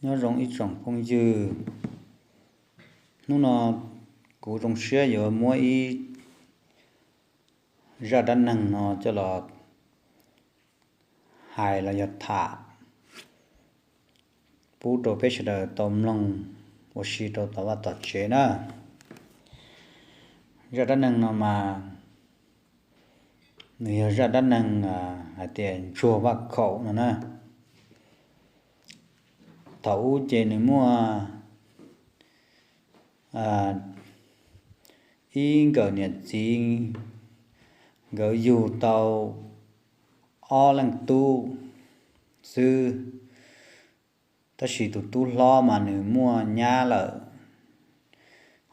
Nyob zoo ib tsoom phooj ywg, hnub no kuv zoo siab yuav muab ib zaj dab neeg no coj los hais los yog tham pub rau peb sawv daws tau mloog ua si rau tom vaj tom tsev na. Zaj dab neeg no mas nws yog zaj dab neeg hais tias ntsuag vaj khaum no na. Thaum ub ces nws muaj ib nkawm niam txiv, nkawd yug tau ob leej tub xwb, tab sis tus tub hlob mas nws muaj nyab lawm,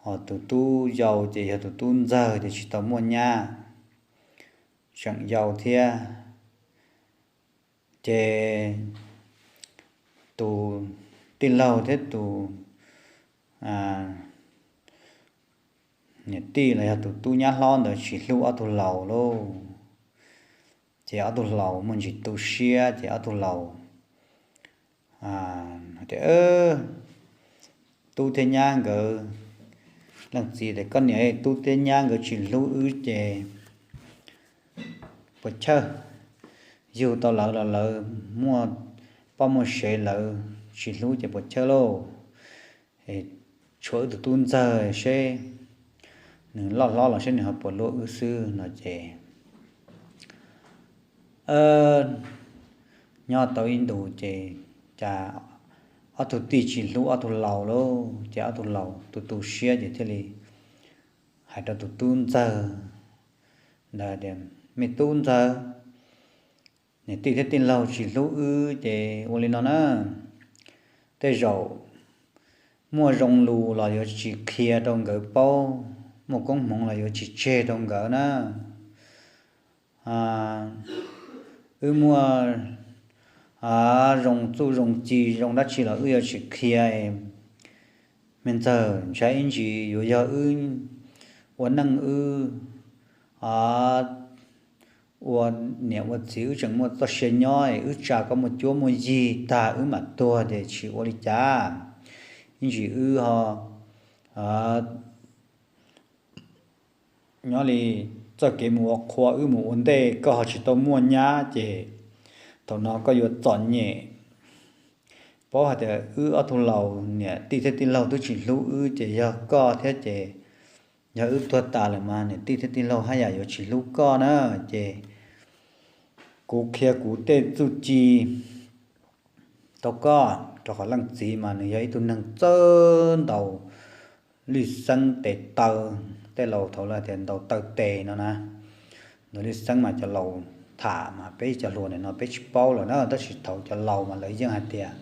ho tus tub yau ces yog tus tub ntxawg ces tsis tau muaj nyab, tseem yau thiab. Ces tus tij laug thiab tus niam tij los yog tus tub nyab hlob ntawd tsis hlub ob tug laus lauj. Ces ob tug laus muaj ntsis tu siab ces ob tug laus tias, tub thiab nyab nkawd, leej txiv tias, koj niam, tub thiab nyab nkawd tsis hlub wb ces puas chawj, yug tau lawv los lawv muaj poj muaj sev, lawv tsis hlub ces puas chawj lauj. Tshuav wb tus tub ntxawg seb nws loj hlob los seb nws ho puas hlub wb xwb no ces nyob tau ib ntus ces cas ob tug tij tsis hlub ob tug laus lauj, ces ob tug laus tu tu siab ces thiaj li hais rau tus tub ntxawg ntawd tias, me tub ntxawg, niam tij thiab tij laug tsis hlub wb ces ua li no na, tej zaum muaj zoo lus los yuav tsis qhia rau nkawd paub, muaj koob hmoov los yuav tsis tseg rau nkawd na. Wb muaj zoo txuj zoo ci zoo dab tsi los wb yuav tsis qhia. Me ntxawg, ntshai ib ntsis yuav yog wb ua neej wb ua niam ua txiv wb tseem muaj txoj sia nyob, wb tsa koj muaj cuab muaj yig tag wb mam tuag ces tsis ua li cas. Ib ntsis wb ho nyob li txoj kev mus ua qhua wb mus ua ntej, koj ho tsis tau muaj nyab ces thaum no koj yuav txom nyem. Paub hais tias wb ob tug laus niam tij thiab tij laug twb tsis hlub wb ces yog koj thiab ces yog wb tuag tas lawm mas niam tij thiab tij laug haj yam yuav tsis hlub koj na. Ces kuv qhia kuv tej txuj ci rau koj, rau qhov leej txiv mas nws yog ib tug neeg txawj ntaus lwj xeeb tes taw, tej laus thaum lawv tias ntaus taw tes no na. Ntaus lwj xeeb mas cov laus tham mas peb cov hluas nim no peb tsis paub lawm na, tab sis thaum cov laus mas lawv yeej hais tias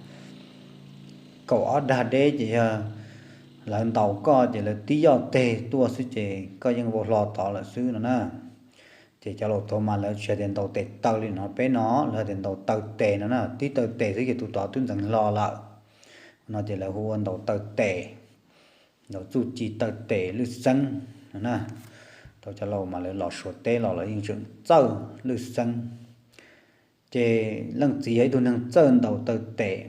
kaum ob dag deb ces yog lawv ntaus koj ces lawv tib yoj teg tuaj xwb ces koj yeej vau hlo tod lawm xwb no na. Ces cov laus thaum mas lawv tsis hais tias ntaus tes taw li no peb no, lawv hais tias ntaus taw tes no na, tib taw tes xwb ces tus tod twb ntxeev hlo lawm. No ces lawv hu ua ntaus taw tes, ntaus txuj ci taw tes lwj xeeb no na. Thaum cov laus mas lawv los Suav teb los lawv yeej tseem txawj lwj xeeb. Ces leej txiv yog ib tug neeg txawj ntaus taw tes,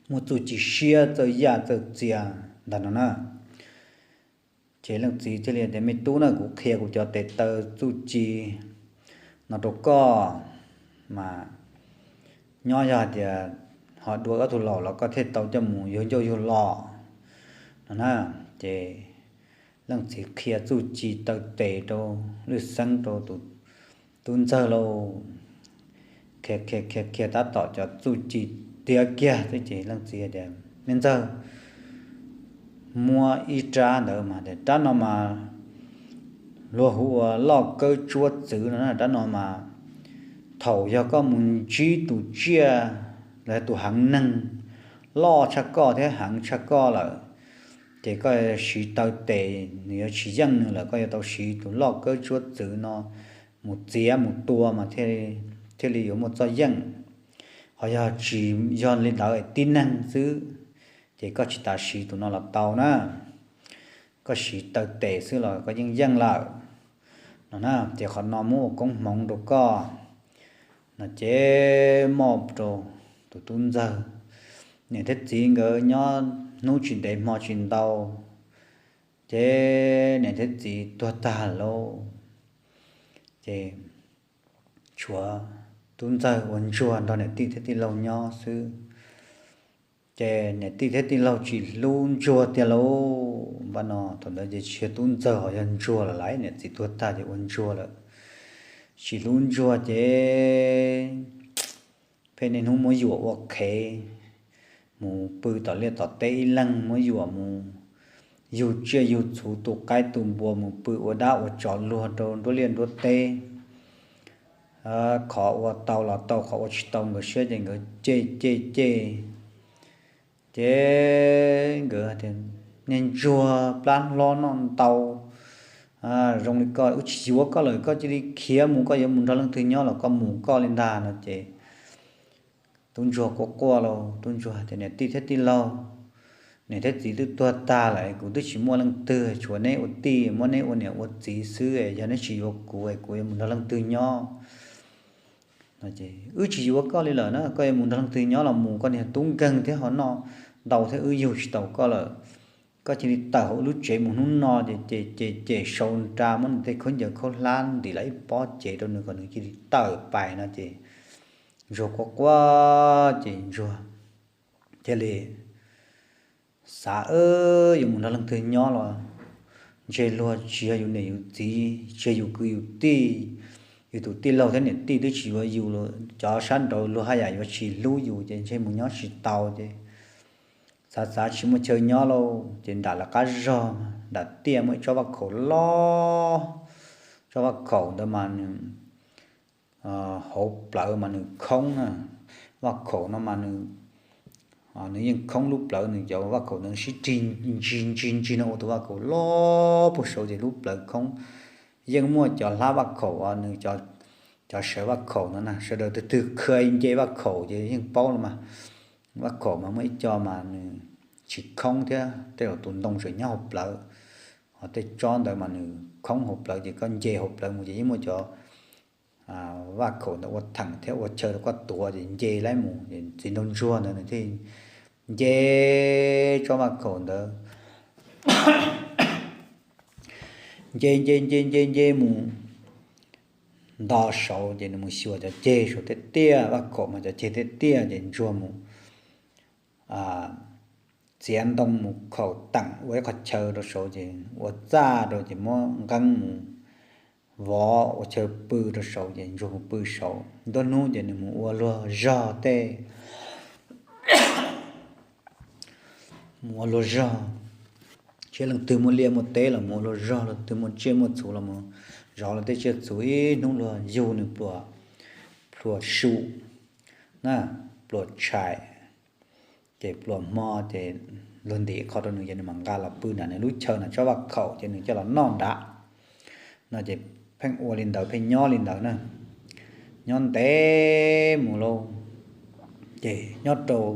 muaj txuj ci siab txawj yaj txawj txias ntag no na. Ces leej txiv thiaj li tias, me tub na, kuv qhia kuv cov tes taw txuj ci no rau koj, mas nyob yog hais tias ho dua ob tug laus los koj thiaj tau coj mus yug ncauj yug lo no na. Ces leej txiv qhia txuj ci taw tes rau lwj xeeb rau tus tub ntxawg lauj. Qhia qhia qhia qhia tab tom cov txuj ci tiav kiag xwb ces leej txiv tias, me ntxawg, muab ib rab ntawd mas tias rab no mas luag hu ua loj kawb tsuab txwv no na. Rab no mas thaum yog koj mus ntsib tus tsiaj los yog tus heev neeg loj tshaj koj thiab heev tshaj koj lawm, ces koj siv taw tes nws yuav tsis yeej nws lawm, koj yuav tau siv tus loj kawb tsuab txwv no mus txiav mus tua mas thiaj li yuav muaj txoj yeej. Ho yog tsis yog li ntawd tib neeg xwb, ces koj tsis tas siv tus no los tau na. Koj siv taw tes xwb los koj yeej yeej lawm no na. Ces qhov no muab ua koob hmoov rau koj no. Ces muab rau tus tub ntxawg Niam thiab txiv nkawd nyob hnub tsis ntev hmo tsis ntau, ces niam thiab txiv tuag tag lauj. Ces tshuav tub ntxawg ua ntsuag nrog niam tij thiab tij laug nyob xwb. Ces niam tij thiab tij laug tsis hlub ntsuag tiag lauj. Npaj no thaum ntawd ces tsis yog tub ntxawg, ho yog ntsuag lawm lauj, niam txiv tuag tag ces ua ntsuag lawm. Tsis hlub ntsuag ces pheej niaj hnub muab yuam ua qhev, mus pw tom liaj tom teb ib leeg, muab yuam mus yug tsiaj yug txhu, tu qaib tu npua, mus pw ua dab ua tsov luag rau nruab liaj nruab teb. Qhov ua tau los tau, qhov ua tsis tau nkawd siab ces nkawd cem cem cem. Ces nkawd tias, niag ntsuag plab hlob noj ntau, zoo li koj wb tsis yuav koj lawm, koj cia li khiav mus, koj yuav mus nrog leej twg nyob los koj mus koj li ntag no ces tub ntsuag quaj quaj lauj. Tub ntsuag tias, niam tij thiab tij laug, niam thiab txiv twb tuag tag lawm, kuv twb tsis muaj leej twg, tshuav neb ua tij, muab neb ua niam ua txiv xwb, yog neb tsis yuav kuv es kuv yuav mus nrog leej twg nyob? Wb tsis yuav koj li lawm na, koj yuav mus nrog leej twg nyob los mus, koj niag tub nkeeg thiab ho noj ntau thiab, wb yug tsis taus koj lawm. Koj cia li tawm hauv wb lub tsev mus hnub no. Ces ces ces ces sau nra muab nws tej khaub ncaws khaub hlab ntim lawm ib pob cev rau nws kom nws cia li tawm pais no ces ntsuag quaj quaj ces ntsuag thiaj li xav, yuav mus nrog leej twg nyob los ntshe luag tsis yog yus niam yus txiv, tsis yog yus kwv yus tij, yus tus tij laug thiab niam tij twb tsis yuav yus, cov sab nraud luag haj yam yuav tsis hlub yus ces ntshe mus nyob tsis tau ces xav xav tsis muaj chaw nyob lauj. Ces nram lawv qab zog, nram tiaj muaj ib tsob vaj khaum loj, tsob vaj khaum ntawd mas nws hauv plawv mas nws khoob na. Vaj khaum no mas nws, nws yeej khoob lub plawv, nws cov vaj khaum ntawd sib rig ntsig ntsig ntsig no ua tus vaj khaum loj puag saud ces lub plawv khoob. Yeej muaj cov hlab vaj khaum, nws cov sawv vaj khaum no na, sawv daws twg twg khw nce vaj khaum ces yeej paub los mas. Vaj khaum mas muaj ib co mas nws tsis khoob thiab, tej zaum tus ntoo tseem nyob hauv plawv, ho tej tsob ntawd mas nws khoob hauv plawv ces koj nce hauv plawv mus ces yeej muaj cov vaj khaum ntawd ua theem thiab ua chaw rau koj tuav ces nce laib mus. Txiv nraug ntsuag ntawd nws thiaj nce tsob vaj khaum ntawd, nce nce nce nce nce mus nto saud ces nws mus xyuas cov ceg saud tiaj tiaj, vaj khaum mas cov ceg tiaj tiaj ces ntsuag mus txiav ntoo mus khaum teem ua ib qho chaw rau saud ces ua txaj rau ces muab nqeeb mus vov ua chaw pw rau saud ces ntsuag mus pw saud. Nruab hnub ces nws mus ua luag zog tej, mus ua luag zog, seb leej twg muaj liaj muaj teb los mus ua luag zog, leej twg muaj tsiaj muaj txhu los mus zov luag tej tsiaj txhu, ib hnub luag yug nws pluas, pluas su na, pluas tshais, ces pluas hmo ces luag ntim qho rau nws ces nws mam nqa los pw nram nws lub chaw nram tsob vaj khaum ces nws coj los noj nrad no ces pheej ua li ntawd, pheej nyob li ntawd na, nyob ntev mus lauj. Ces nyob rau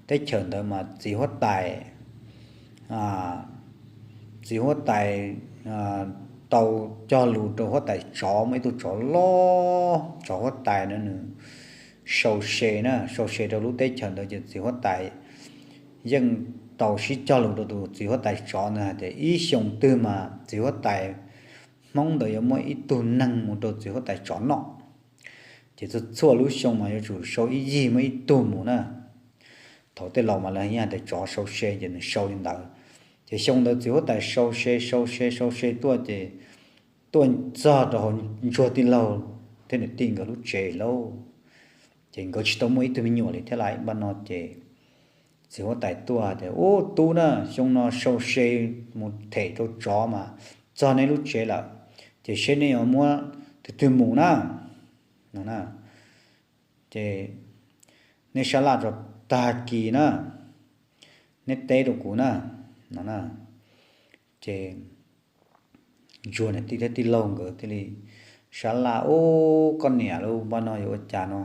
teb chaws ntawd mas txiv huab tais, txiv huab tais tau cog lus rau huab tais tsov, muaj ib tug tsov loj, tsov huab tais na, nws sau se na, sau se rau lub teb chaws ntawd ces txiv huab tais yeej tau sib cog lus rau tus txiv huab tais tsov ntawd hais tias ib xyoo twg mas txiv huab tais Hmoob ntawd yuav muab ib tug neeg mus rau txiv huab tais tsov noj. Ces txhua txhua lub xyoo mas yuav tsum sau ib yig muab ib tug mus na. Thaum tej laus mas lawv yeej hais tias tsov sau se ces nws sau li ntawd. Ces xyoo ntawd txiv huab tais sau se sau se sau se tuaj ces tuaj txog rau hauv ntsuag tij laug thiab niam tij nkawd lub tsev lauj. Ces nkawd tsis tau muaj ib tug me nyuam li thiab lawm. Npaj no ces txiv huab tais tuaj tias, ub tub na, xyoo no sau se mus them rau tsov mas txog neb lub tsev lawm, ces seb neb yuav muab tus twg mus na, no na. Ces neb sab laj rau tag kis na, neb teb rau kuv na, no na. Ces ntsuag niam tij thiab tij laug nkawd thiaj li sab laj, ub koj niam lauj, npaj no yuav ua cas no?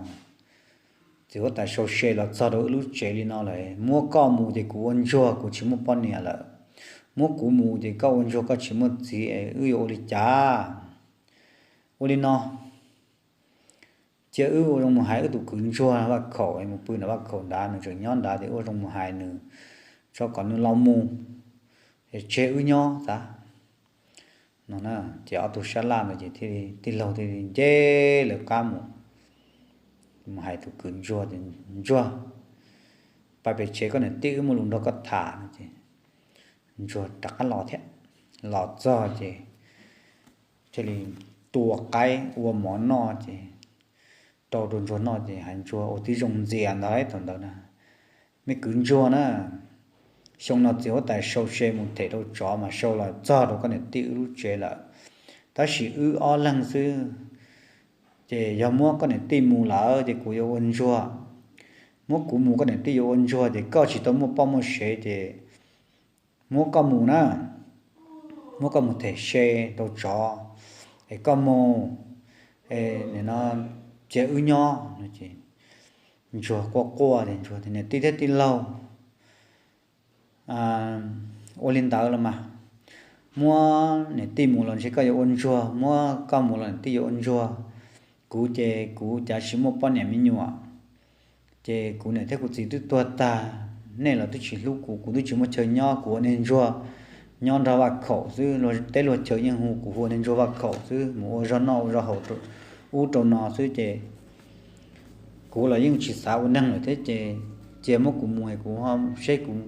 Txiv huab tais sau se los txog rau wb lub tsev li no lawm, muab koj mus ces kuv ua ntsuag kuv tsis muaj poj niam lawm, muab kuv mus ces koj ua ntsuag koj tsis muaj txiv, wb yuav ua li cas? Ua li no, cia wb ua zoo mus hais wb tus kwv ntsuag Vaj Khaum mus pw nram Vaj Khaum nrad, nws tseem nyob nrad, ces wb ua zoo mus hais nws tso kom nws los mus, es tseg wb nyob tas. No ces ob tug sab laj ntawd ces thiaj li, tij laug thiaj li nce lawv qab mus, mus hais tus kwv ntsuag tias, Ntsuag, pab pem tsev koj niam tij wb muaj lus nrog koj tham no ces ntsuag rov qab los thiab. Los txog ces thiaj li tua qaib ua mov noj ces rau rau ntsuag noj ces hais ntsuag ua tib zoo ntxias ntag lauj thaum ntawd na, Me kwv ntsuag na, xyoo no txiv huab tais sau se mus them rau tsov mas sau los txog rau koj niam tij wb lub tsev lawm, tab sis wb ob leeg xwb. Ces yog muab koj niam tij mus lawm ces kuv yuav ua ntsuag, muab kuv mus koj niam tij yuav ua ntsuag, ces koj tsis tau muaj poj muaj sev ces muab koj mus na, muab koj mus them se rau tsov, es koj mus, no cia wb nyob no ces ntsuag quaj quaj tias, Ntsuag tias, Niam tij thiab tij laug, ua li ntawd los mas, muab niam tij mus los ntshe koj yuav ua ntsuag, muab koj mus los niam tij yuav ua ntsuag. Kuv ces kuv cav tsis muaj poj niam me nyuam, ces kuv niam thiab kuv txiv twb tuag tag, nej los twb tsis hlub kuv, kuv twb tsis muaj chaw nyob, kuv ua niag ntsuag nyob nrog Vaj Khaum xwb, teb luag chaw yeej hu kuv ua niag ntsuag Vaj Khaum xwb, mus ua zog noj ua zog haus ub rau no xwb ces kuv los yeej tsis xav ua neeg lawm thiab ces cia muab kuv mus, kuv seb kuv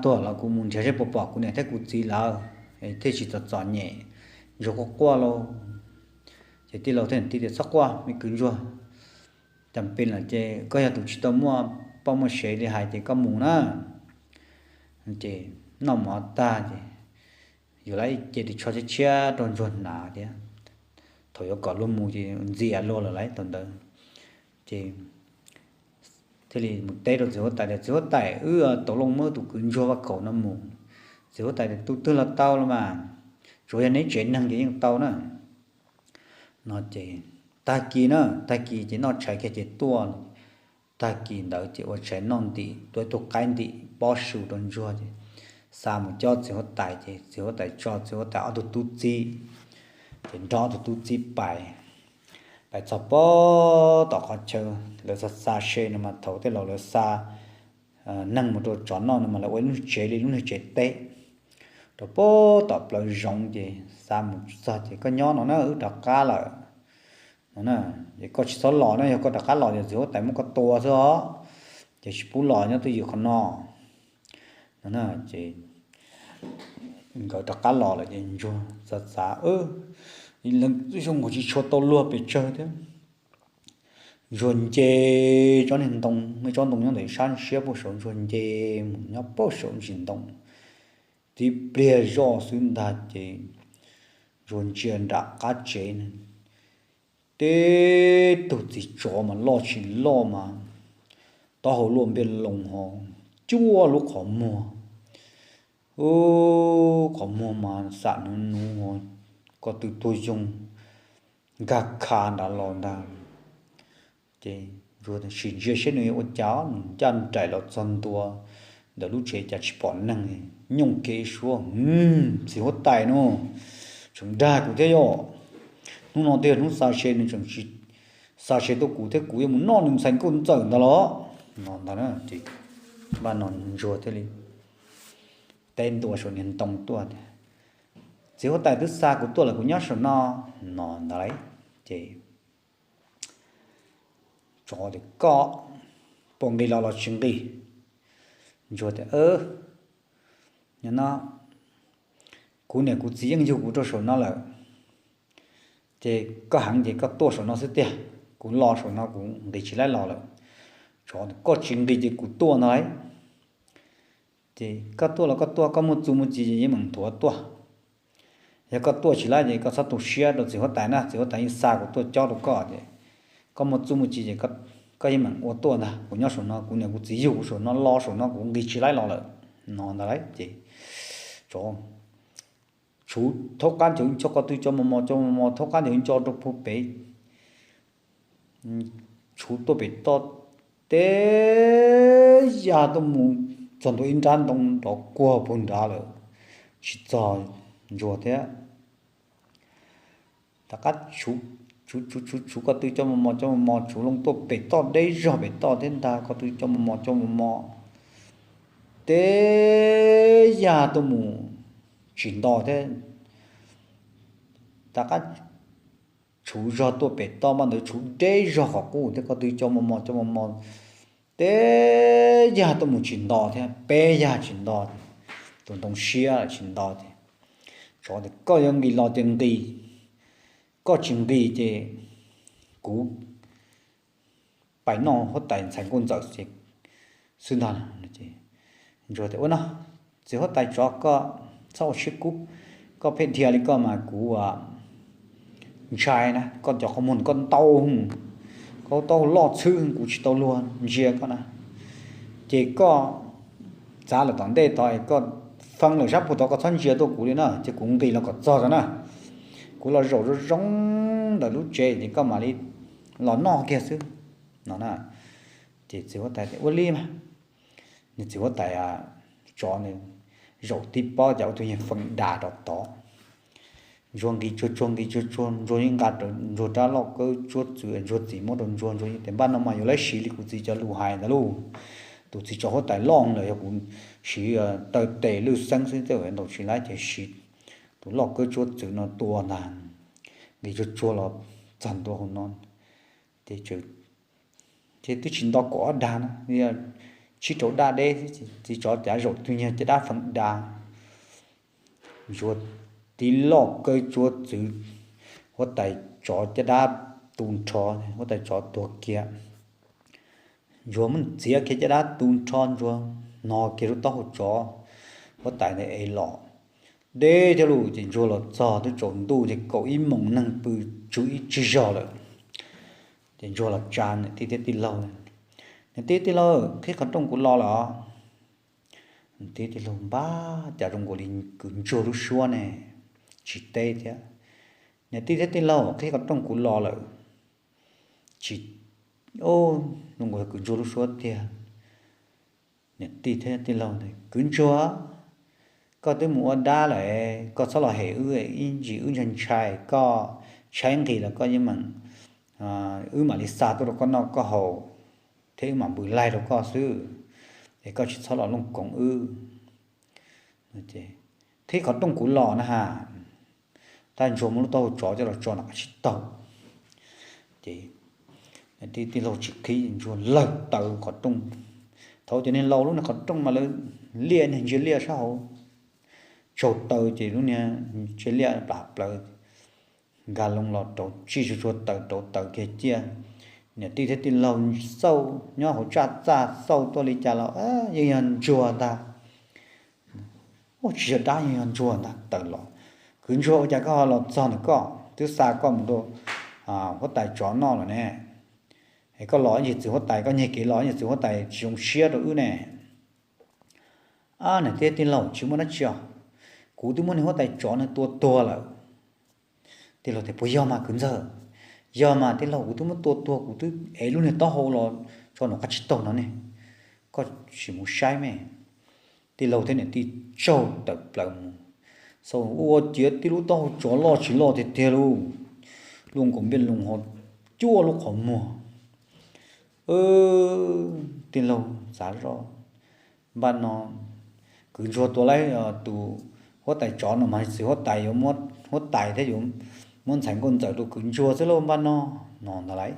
tuag los kuv mus nrhiav seb puas pom kuv niam thiab kuv txiv lawm, thiaj tsis txom txom nyem. Ntsuag quaj quaj lauj. Ces tij laug thiaj teb tias, Txhob quaj me kwv ntsuag, cas pes lawm ces koj yog tus tsis tau muaj poj muaj sev li hais ces koj mus na. Ces noj mov tag ces yuav lawv ib ce ris tsho tshiab tshiab rau ntsuag hnav thiab, thaum yuav kom luag mus ces ntxias luag lawm lauj thaum ntawd. Ces thiaj li mus teb rau txiv huab tais tias, Txiv huab tais, wb tau loo muab tus kwv ntsuag Vaj Khaum no mus. Txiv huab tais tias, Tus twg los tau los mas, tsuav yog neb tsev neeg ces yeej tau na. No ces tag kis na, tag kis ces noj tshais kiag ces tuaj. Tag kis ntawd ces ua tshais noj ntim, tua ib tug qaib ntim pob su rau ntsuag ces xa mus cob txiv huab tais ces txiv huab tais tso txiv huab tais ob tug tub txib, ces nrog ob tug tub txib pais, pais txog pem tom qhov chaw lawv xa xa se no mas thaum tej laus lawv xa neeg mus rau tsov noj no mas lawv ua ib lub tsev li lub niag tsev teb rau pem tom plawv zoov ces xa mus txog ces, Koj nyob no na, wb rov qab lawm no na, es koj tsis txhob los na, yog koj rov qab los ces txiv huab tais muab koj tua xwb os, ces tsis pub los nyob twj ywm qhov no no na. Ces nkawd rov qab los lawm ces ntsuag xav xav, Leej twb zoo nkaus tsis tshua tau luag pes tsawg thiab. Ntsuag nce tsob niag ntoo, tsob ntoo nyob ntawm sab siab puag saud, ntsuag nce mus nyob puag saum ntsis ntoo, tib pliag zoj xwb ntag ces ntsuag ntsia nram qab tsev ne, tib tug txiv tsov mas loj tsis loj mas taub hau luaj npiaj loo ho, cuaj lub qhov muag, qhov muag mas xam nuv nuv ho, ko tw tuag yoog nkag kha nrad los ntag. Ces ntsuag sim ntsia seb nws yuav ua cas, nws ncaj nraim los txog ntua ntawm lub tsev cas tsis pom neeg, nyooj kev suab, Txiv huab tais no tseem dag kuv thiab yom, hnub no twb yog hnub xa se nws tseem tsis xa se tuaj kuv thiab kuv yuav mus noj nws ntxhais nkauj ntxawm ntag los no ntag. Ces npaj no ntsuag thiaj li teb ntua saum niag ntoo tuaj tias, Txiv huab tais twb xa kuv tuaj lawm, kuv nyob saum no no ntag lauj. Ces tsov tias, Koj puas nqis los los tsis nqis? Ntsuag tias, Nim no kuv niam kuv txiv yeej yug kuv rau saum no lawm, ces koj heev ces koj tuaj saum no xwb tiag, kuv los saum no kuv nqis tsis laib los lawm. Tsov tias, Koj tsis nqis ces kuv tuaj ntag lauj. Ces koj tuaj los koj tuaj, koj muaj txuj muaj ci ces yeej meem nthuav tuaj. Yog koj tuaj tsis laib ces koj txhob tu siab rau txiv huab tais na, txiv huab tais yeej xa kuv tuaj cob rau koj ces koj muaj txuj muaj ci ces koj yeej meem ua tuaj ntag. Kuv nyob saum no, kuv niam kuv txiv yug kuv saum no, los saum no kuv nqis tsis laib los lawm no ntag lauj. Ces tsov tshuv thaub qab ncaug ib nco, ko tw co mos mos co mos mos, thaub qab ncaug ib nco rau puag pem, tshuv tuaj pem toj, teb ya tuaj mus txog ntua ib nrab ntoo nrov kuag puag nrad lawm, tsis txog ntsuag thiab. Rov qab tshuv Tshuv, tshuv, tshuv, tshuv, ko tw coj mos mos coj mos mos, tshuv loo tuaj pem toj, deb zog pem toj thiab ntag, ko tw coj mos mos coj mos mos, teb yag tuaj mus tsis nto thiab. Rov qab tshuv zog tuaj pem toj, npaj ntawd tshuv deb zog qhov qub thiab, ko tw coj mos mos coj mos mos, teb yag tuaj mus tsis nto thiab, peb yag tsis nto, tus ntoo siab tsis nto ces tsov tias, koj yuav nqis los ces nqis, koj tsis nqis ces kuv pais noj huab tais ntxhais nkauj ntxawm xwb ntag. Ntsuag tias, ua no, txiv huab tais tsov, koj txhob ua siab kub, koj pheej dhia li koj mas kuv ntshai na, koj cov qhov muag koj ntau, koj taub hau loj txhwb kuv tsis tau luag ntsia koj na. Ces koj txav lawm tom ntej tod, koj feeb lawm sab puag tod, koj txhob ntsia tuaj kuv li na, ces kuv nqis los kom txog tod na, kuv los zaum zoo zoo ntawm lub tsev ces koj mam li los noj kiag xwb no na. Ces txiv huab tais tias, ua li mas. Nws txiv huab tais tsov nws zaum tib pob cas ua tus niag feem da rau tod. Ntsuag nqis tsuag tsuag nqis tsuag tsuag, ntsuag yeej nqa rawv ntsuag rab lauj kaub tsuab txwv, ntsuag txiv muab rau ntsuag, ntsuag tias, npaj no mas yuav laib siv li kuv txiv cov lus hais ntawd lauj. Tus txiv tsov huab tais loj lawm, yog kuv siv taw tes lwj xeeb xwb tej zaum ntaus tsis laib, ces siv tus lauj kaub tsuab txwv no tua ntag. Nqis tsuag tsuag los txog ntua hauv no, ces twb tsis nto kaum ob dag na, tsib rau daj deb xwb, txiv tsov cav zaum tus niag caj dab feem da. Ntsuag tib lauj kaub tsuab txwv, huab tais tsov caj dab tu nrho, huab tais tsov tuag kiag. Ntsuag muab txiav kiag caj dab tu nrho, ntsuag hno kiag lub taub hau tsov huab tais ntawd es los deb thiab lauj. Ces ntsuag los txog twb tsaus ntuj, ces kaum ib moos neeg pw tswv ib tsig zog lawm. Ces ntsuag los tsa niam tij thiab tij laug, niam tij tij laug, qhib qhov rooj kuv los lawm os. Niam tij tij laug npaj cas zoo nkaus li kwv ntsuag lub suab ne, tsis teb thiab. Niam tij thiab tij laug, qhib qhov rooj kuv los lawm. Tsis, zoo nkaus li kwv ntsuag lub suab tiag. Niam tij thiab tij laug, kwv ntsuag, koj twb mus ua dab lawm, koj txhob los hem wb, ib ntsis wb ntshai ntshai koj, tshaib nqhis los koj yeej meem, wb mam li xa tuaj rau koj noj koj haus, thiab wb mam npws laig rau koj xwb, es koj tsis txhob los looj koov wb. Qhib qhov rooj kuv los na has. Tab ntsuag muab lub taub hau tsov coj los tso nram qab tsib taug. Ces tij, tij laug tsis qhib, ntsuag lawg taw qhov rooj. Thaum cov niag laus lub niag qhov rooj mas lawv liaj niag ntsia liaj sab hauv, tsaug taw ces lub niag ntsia liaj plam plaws, nkag loo los rauv tsij tsuag tsuag taws, rauv taws kiag ciaj. Niam tij thiab tij laug xauj nyob hauv tsaj txaj xauj tuaj li cas los yeej yog ntsuag ntag. Ua tsis yog dab, yeej yog ntsuag ntag tawm los. Kwv ntsuag, ua cas koj ho los txog ntawm koj, twb xa koj mus rau huab tais tsov noj lawm ne? Es koj los ib ntsis txiv huab tais, koj nyiag kev los ib ntsis txiv huab tais tsis zoo siab rau wb ne. Ab, niam tij tij laug, tsis muaj dab tsi os, kuv twb muab niag huab tais tsov no tua tuag lawm. Tij laug tias, puas yog mas kwv ntxawg? Yog mas tij laug, kuv twb muab tua tuag, kuv twb ev lub niag taub hau los tso nram qab tsib taug no ne, koj sim mus saib me. Tij laug thiab niam tij tsaug tawm plaws mus, xauj ua ciav tib lub taub hau tsov loj tsis loj tiag tiag lauj, luaj nkaus npiaj loos ho cuaj lub qhov muag. Tij laug xav zoj, npaj no kwv ntsuag tua laib tus huab tais tsov no mas txiv huab tais yuav muab huab tais thiab yuav muab ntxhais nkauj ntxawm rau kwv ntsuag xwb lauj npaj no, no ntag lauj.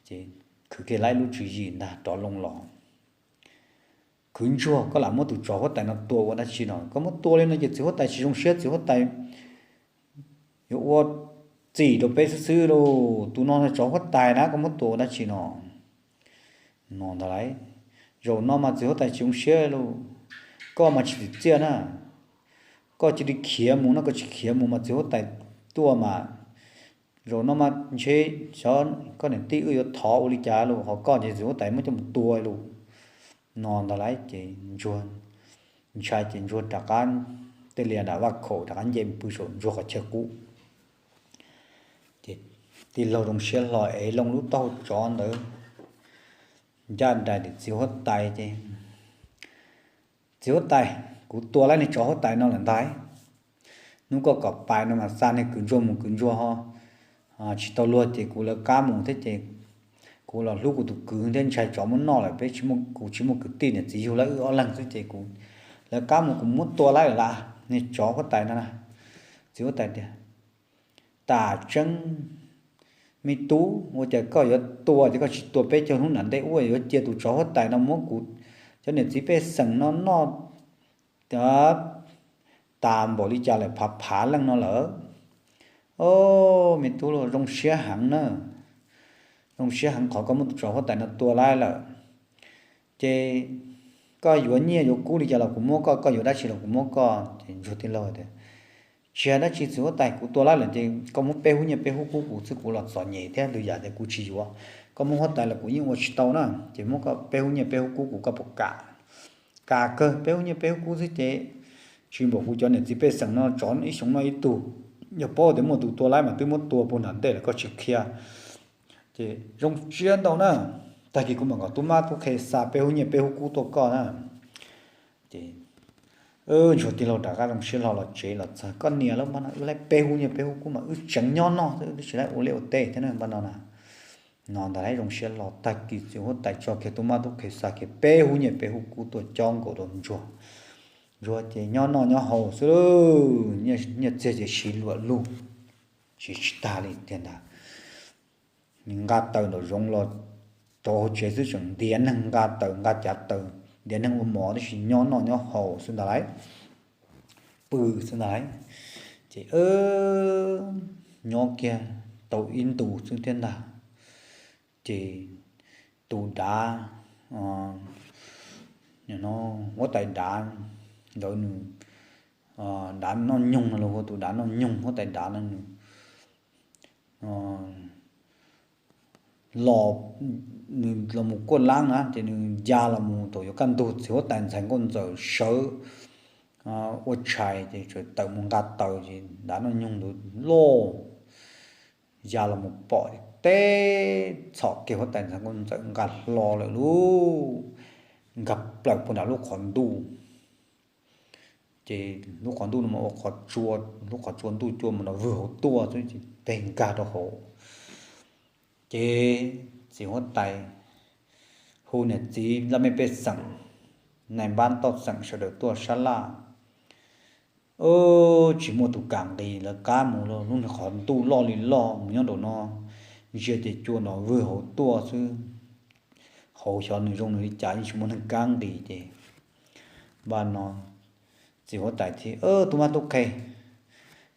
Ces khwv kiag laib lub tswv yim ntag rov loo los. Kwv ntsuag, koj lam muab tus tsov huab tais no tua ua dab tsi no? Koj muab tua li no ces txiv huab tais tsis zoo siab, txiv huab tais yuav ua txim rau peb xwb xwb lauj. Tus no tsov huab tais na, koj muab tua ua dab tsi no? No ntag lauj. Zaum no mas txiv huab tais tsis zoo siab lauj. Koj mas tsis tsim txiaj na, koj cia li khiav mus no, koj tsis khiav mus mas txiv huab tais tuaj mas zaum no mas ntshe xyov koj niam tij wb yuav thov ua li cas lauj, ho koj ces txiv huab tais muab coj mus tua lauj. No ntag lauj ces ntsuag ntshai ces ntsuag rov qab, tej lias dam vaj khaum rov qab nce mus pw saum ntsuag qhov chaw qub. Ces tij laug zoo siab hlo ev loo lub taub hau tsov ntawd ncaj nraim tim txiv huab tais ces, txiv huab tais, kuv tua laib niag tsov huab tais no lawm ntag. Hnub koj kom pais no mas xa niag kwv ntsuag mus, kwv ntsuag ho tsis tau luag ces kuv lawv qab mus thiab ces kuv los hlub kuv tus kwv thiab ntshai tsov muab noj lawm, peb tsis muaj, kuv tsis muaj kwv tij, niam txiv yug lawv wb ob leeg xwb ces kuv lawv qab mus kuv muab tua lawm lauj. Niag tsov huab tais no, txiv huab tais tias, tam tseeb me tub, ua cas koj yuav tua ces koj tsis tua peb caug hnub nram ntej ua, yuav cia tus tsov huab tais no muab kuv cov niam txiv pej xeem no noj tas npaum li cas lawm, phav phav leej no lawm. Au, me tub, zoo siab heev na, zoo siab heev qhov koj muab tus tsov huab tais no tua lawm. Ces koj yuav nyiaj yuav kub li cas los kuv muab koj, koj yuav dab tsi los kuv muab koj. Ces ntsuag tij laug tias, tsis hais dab tsi txiv huab tais, kuv tua lawm ces koj muab peb hub nyiaj peb hub kub kuv xwb, kuv los txom nyem thiab lwm yam ces kuv tsis yuav. Koj muab huab tais los kuv yeej ua tsis tau na, ces muab koj peb hub nyiaj peb hub kub kuv, koj puas kam? Kam kawg, peb hub nyiaj peb hub kub xwb ces tsis npaum kuv cov niam txiv pej xeem no, tsov ib xyoo noj ib tug. Yog paub tias muaj tus tua lawm mas twb muab tua puag nram ntej lawm, koj tsis qhia. Ces zoo siab ntau na, tag kis kuv mam kom tub mab tub qhe xa peb hub nyiaj peb hub kub tuaj koj na. Ces ntsuag tij laug rov qab zoo siab hlo los tsev los txog, koj niam, lawv npaj no wb laib peb hub nyiaj peb hub kub mas wb tseev nyob noj xwb, wb tsis laib ua liaj ua teb thiab na npaj no na. No ntag lauj, zoo siab hlo, tag kis txiv huab tais tso kiag tub mab tub qhe xa kiag peb hub nyiaj peb hub kub tuaj cob nkaus rau ntsuag. Ntsuag ces nyob noj nyob haus xwb, nyiaj txiag ces siv luam lug, siv tsis tag li tiag ntag. Nws nqa taws nraum zoov los rau hauv tsev xwb, tseem ntiav neeg nqa taws nqa cav taws, ntiav neeg ua mov, tab sis nyob noj nyob haus xwb ntag lauj, pw xwb ntag lauj. Ces nyob kiag tau ib ntus xwb thiab ntag, ces tus dav, huab tais dav ntawd nws, dav noj nyoog no los hu ua tus dav noj nyoog, huab tais dav no nws los, nws los mus kuaj laab na, ces nws ya los mus thaum yuav kaj ntug txiv huab tais ntxhais nkauj ntxawm sawv ua tshais ces txawm tawm mus nqa taws, ces dav noj nyoog ntawd loj ya los mus pom teb txhom kiag huab tais ntxhais nkauj ntxawm nqa hlo lawm lauj, nkag plaws puag nram lub qhov ntuj. Ces lub qhov ntuj no mas ua qhov tsua, lub qhov tsua ntuj cua mus nrov vwg hauv tuaj xwb, peg nkag rau hauv. Ces txiv huab tais hu niam txiv laj mej pej xeem, nais npab toj xeem sawv daws tuaj sab laj. Tsis muaj tus kam nqis, lawv qab mus lawm, lub niag qhov ntuj loj li loj mus nyob nraum no, ntsia ces cua nrov vwg hauv tuaj xwb. Hauv xyov nws zoo nws li cas yeej tsis muaj neeg kam nqis ces npaj no txiv huab tais thiab tub mab tub qhe,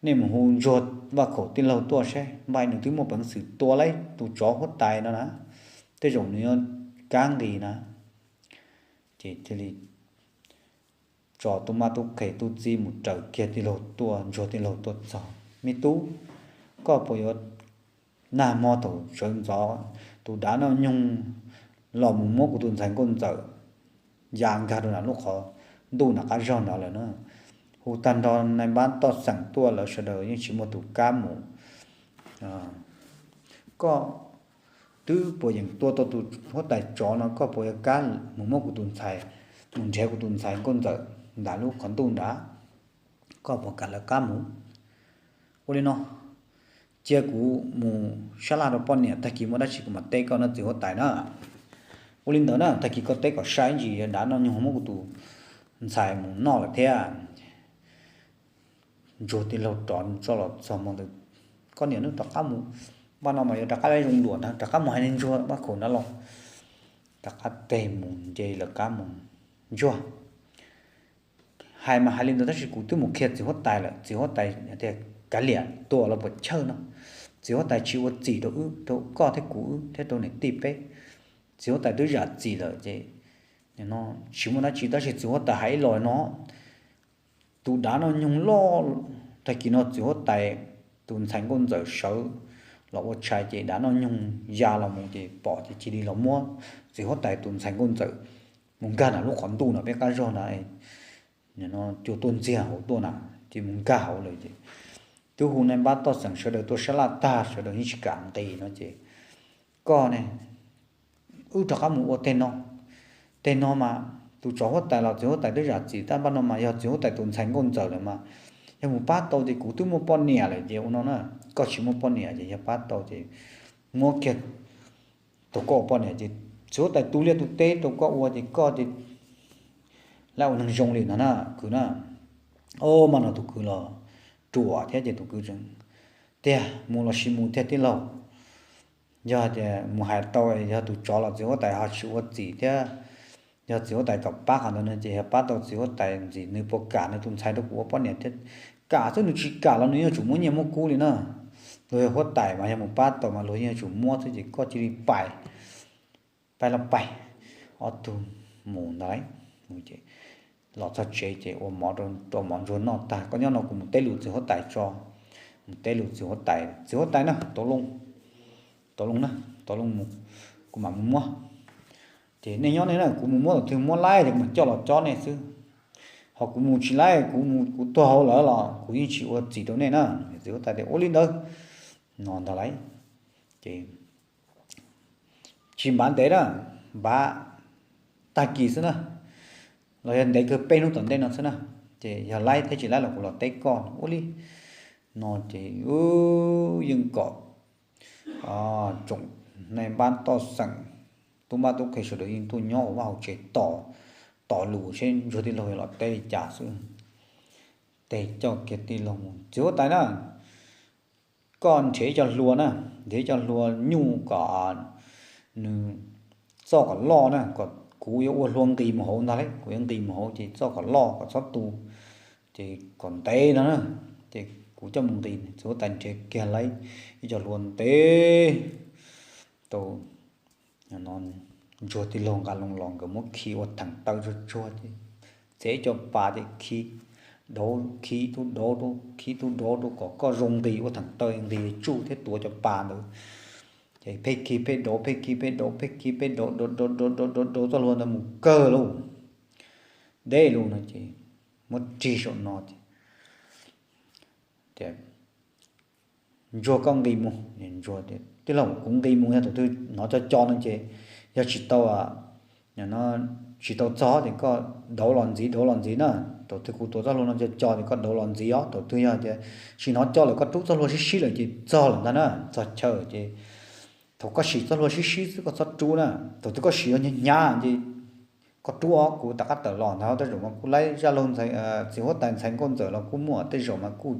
nej mus hu ntsuag vaj khaum tij laug tuaj seb, npaj nws twb muaj peev xwm tua lawm tus tsov huab tais no na, tej zaum nws yuav kam nqis na. Ces thiaj li tso tub mab tub qhe tub txib mus raws kiag tij laug tuaj, ntsuag tij laug tuaj txog, me tub, koj puas yuav nag hmo thaum sawv ntxov tus dav noj nyoog los mus muab kuv tus ntxhais nkauj ntxawm ya nkag rau nram lub qhov ntuj nram qab zog nrad lawm na. Hu tag nrho nais npab toj xeem tuaj lawv sawv daws yeej tsis muaj tus kam mus. Koj twb puas yeem tua tau tus huab tais tsov no, koj puas yuav kam mus muab kuv tus ntxhais, mus nrhiav kuv tus ntxhais nkauj ntxawm nram lub qhov ntuj nrad? Koj puas kam lawv qab mus? Ua li no, cia kuv mus sab laj rau poj niam, tag kis muaj dab tsi kuv mam teb koj no txiv huab tais na. Ua li ntawd na, tag kis koj teb kom sai ib ntsis, dav noj nyoog muab kuv tus ntxhais mus noj lawm thiab. Ntsuag tij laug rov tso los txog hmo ntawd, koj niam, neb rov qab mus, npaj no mas yuav rov qab zoo dua ntag, rov qab mus hais niag ntsuag vaj khaum nrad los. Rov qab teg mus nce lawv qab mus. Ntsuag, hais mas hais li ntawd tab sis kuv twb mus qhia txiv huab tais lawm, txiv huab tais tias kav liam, tua los puas chawj no. Txiv huab tais tsis ua txim rau wb, rau koj thiab kuv wb thiab rau niam tij peb. Txiv huab tais twb zam txim lawm ces tsis muaj dab tsi, tab sis txiv huab tais hais ib los no, tus dav noj nyoog loj, tag kis no txiv huab tais tus ntxhais nkauj ntxawm sawv los ua tshais ces dav noj nyoog ya los mus ces pom ces cia li los muab txiv huab tais tus ntxhais nkauj ntxawm mus nkag nram lub qhov ntuj no peb qab zog na, cua tuaj ntxiag hauv tuaj na, ces mus nkag hauv lawm ces twb hu nais npab toj xeem sawv daws tuaj sab laj tag sawv daws yeej tsis kam nqis no ces koj ne, wb rov qab mus ua teg no. Teg no mas tus tsov huab tais los txiv huab tais twb zam txim tab npaj no mas yog txiv huab tais tus ntxhais nkauj ntxawm lawm mas Yog mus pab tau ces kuv twb muaj poj niam lawm ces ua no na, koj tsis muaj poj niam ces yog pab tau ces muab kiag rau koj ua poj niam ces txiv huab tais tu liaj tu teb rau koj ua ces koj ces lawv ua neeg zoo li ntag na kwv na. Ob, mas no tus kwv los ruam thiab ces tus kwv tias, mus los sis mus tiag tij laug. Yog tias mus hais tau yog tus tsov los txiv huab tais ho tsis ua txim thiab, yog txiv huab tais kom pab qhov ntawd no ces yog pab tau txiv huab tais ntxim nws puas kam nws tus ntxhais rau kuv ua poj niam thiab. Kam xwb, nws tsis kam los nws yeej yuav tsum muab nyiaj muab kub li na. Luag yog huab tais mas yog mus pab tau mas luag yeej yuav tsum muab xwb ces koj cia li pais, pais los pais. Ob tug mus ntag lauj. Los txog tsev ces ua mov rau mov ntsuag noj tag, koj nyob no kuv mus teb lus txiv huab tais tso. Mus teb lus txiv huab tais, txiv huab tais na, tau loo, tau loo na, tau loo mus, kuv mam mus muab. Ces nej nyob nej na, kuv mus muab thaum twg muab laib ces kuv mam coj los cob nej xwb. Ho kuv mus tsis laib, kuv mus kuv tuag hauv lawm los kuv yeej tsis ua txim rau nej na. Txiv huab tais tias ua li ntawd no ntag lauj. Ces tsis npav ntev na, npav tag kis xwb na, los yog ntev kawg peb hnub tom ntej no xwb na, ces yog laib thiab tsis laib los kuv los teb koj ua li no ces yeej kom tsoom nai npab toj xeem, tub npab tub qhe sawv daws yeej tuaj nyob hauv vaj hauv tsev tos, tos lus seb ntsuag tij laug yuav los teb li cas xwb. Tes coj kiag tij laug mus, txiv huab tais na, koj nrhiav ib co hlua na, nrhiav ib co hlua nyuj kom nws txoj kom loj na, kom kuv yuav ua hlua nqis mus hauv ntag lauj, kuv yuav nqis mus hauv ces txoj kom loj kom txhob tu, ces kom ntev no na, ces kuv coj mus nqis. Txiv huab tais nrhiav kiag lauj, ib co hlua ntev tau ntsuag tij laug nqa loo los nkawd muab khi ua theem taw tsuag tsuag ces txiav ib co pas ces khi daub, khi tub daub rau, khi tub daub rau kom koj zoo nqis ua theem taw nqis tsuj thiab tuav cov pas ntawd. Ces pheej khi pheej daub, pheej khi pheej daub, pheej khi pheej daub, daub daub daub daub daub txoj hlua ntawd mus kawg lauj, deb lauj no ces muab rig saum no ces tias, Ntsuag, koj nqis mus. Ntsuag tias, Tij laug, kuv nqis mus yog thaum twg hnov co co no ces yog tsis tau, tsis tau txog ces koj dauv los ntxiv, dauv los ntxiv na. Thaum twg kuv tuav txoj hlua no co co ces koj dauv los ntxiv os. Thaum twg yog tias tsis hnov co lawm, koj rub txoj hlua sib sib lawm ces txog lawm ntag na, txog chaw ces thaum koj sim txoj hlua sib sib xwb koj txhob rub na. Thaum twg koj sim hnyav hnyav ces koj rub os, kuv rov qab tawm los ntag. Tej zaum mas kuj laib zaj laug ntxhais, txiv huab tais ntxhais nkauj ntxawm los kuj muaj, tej zaum mas kuj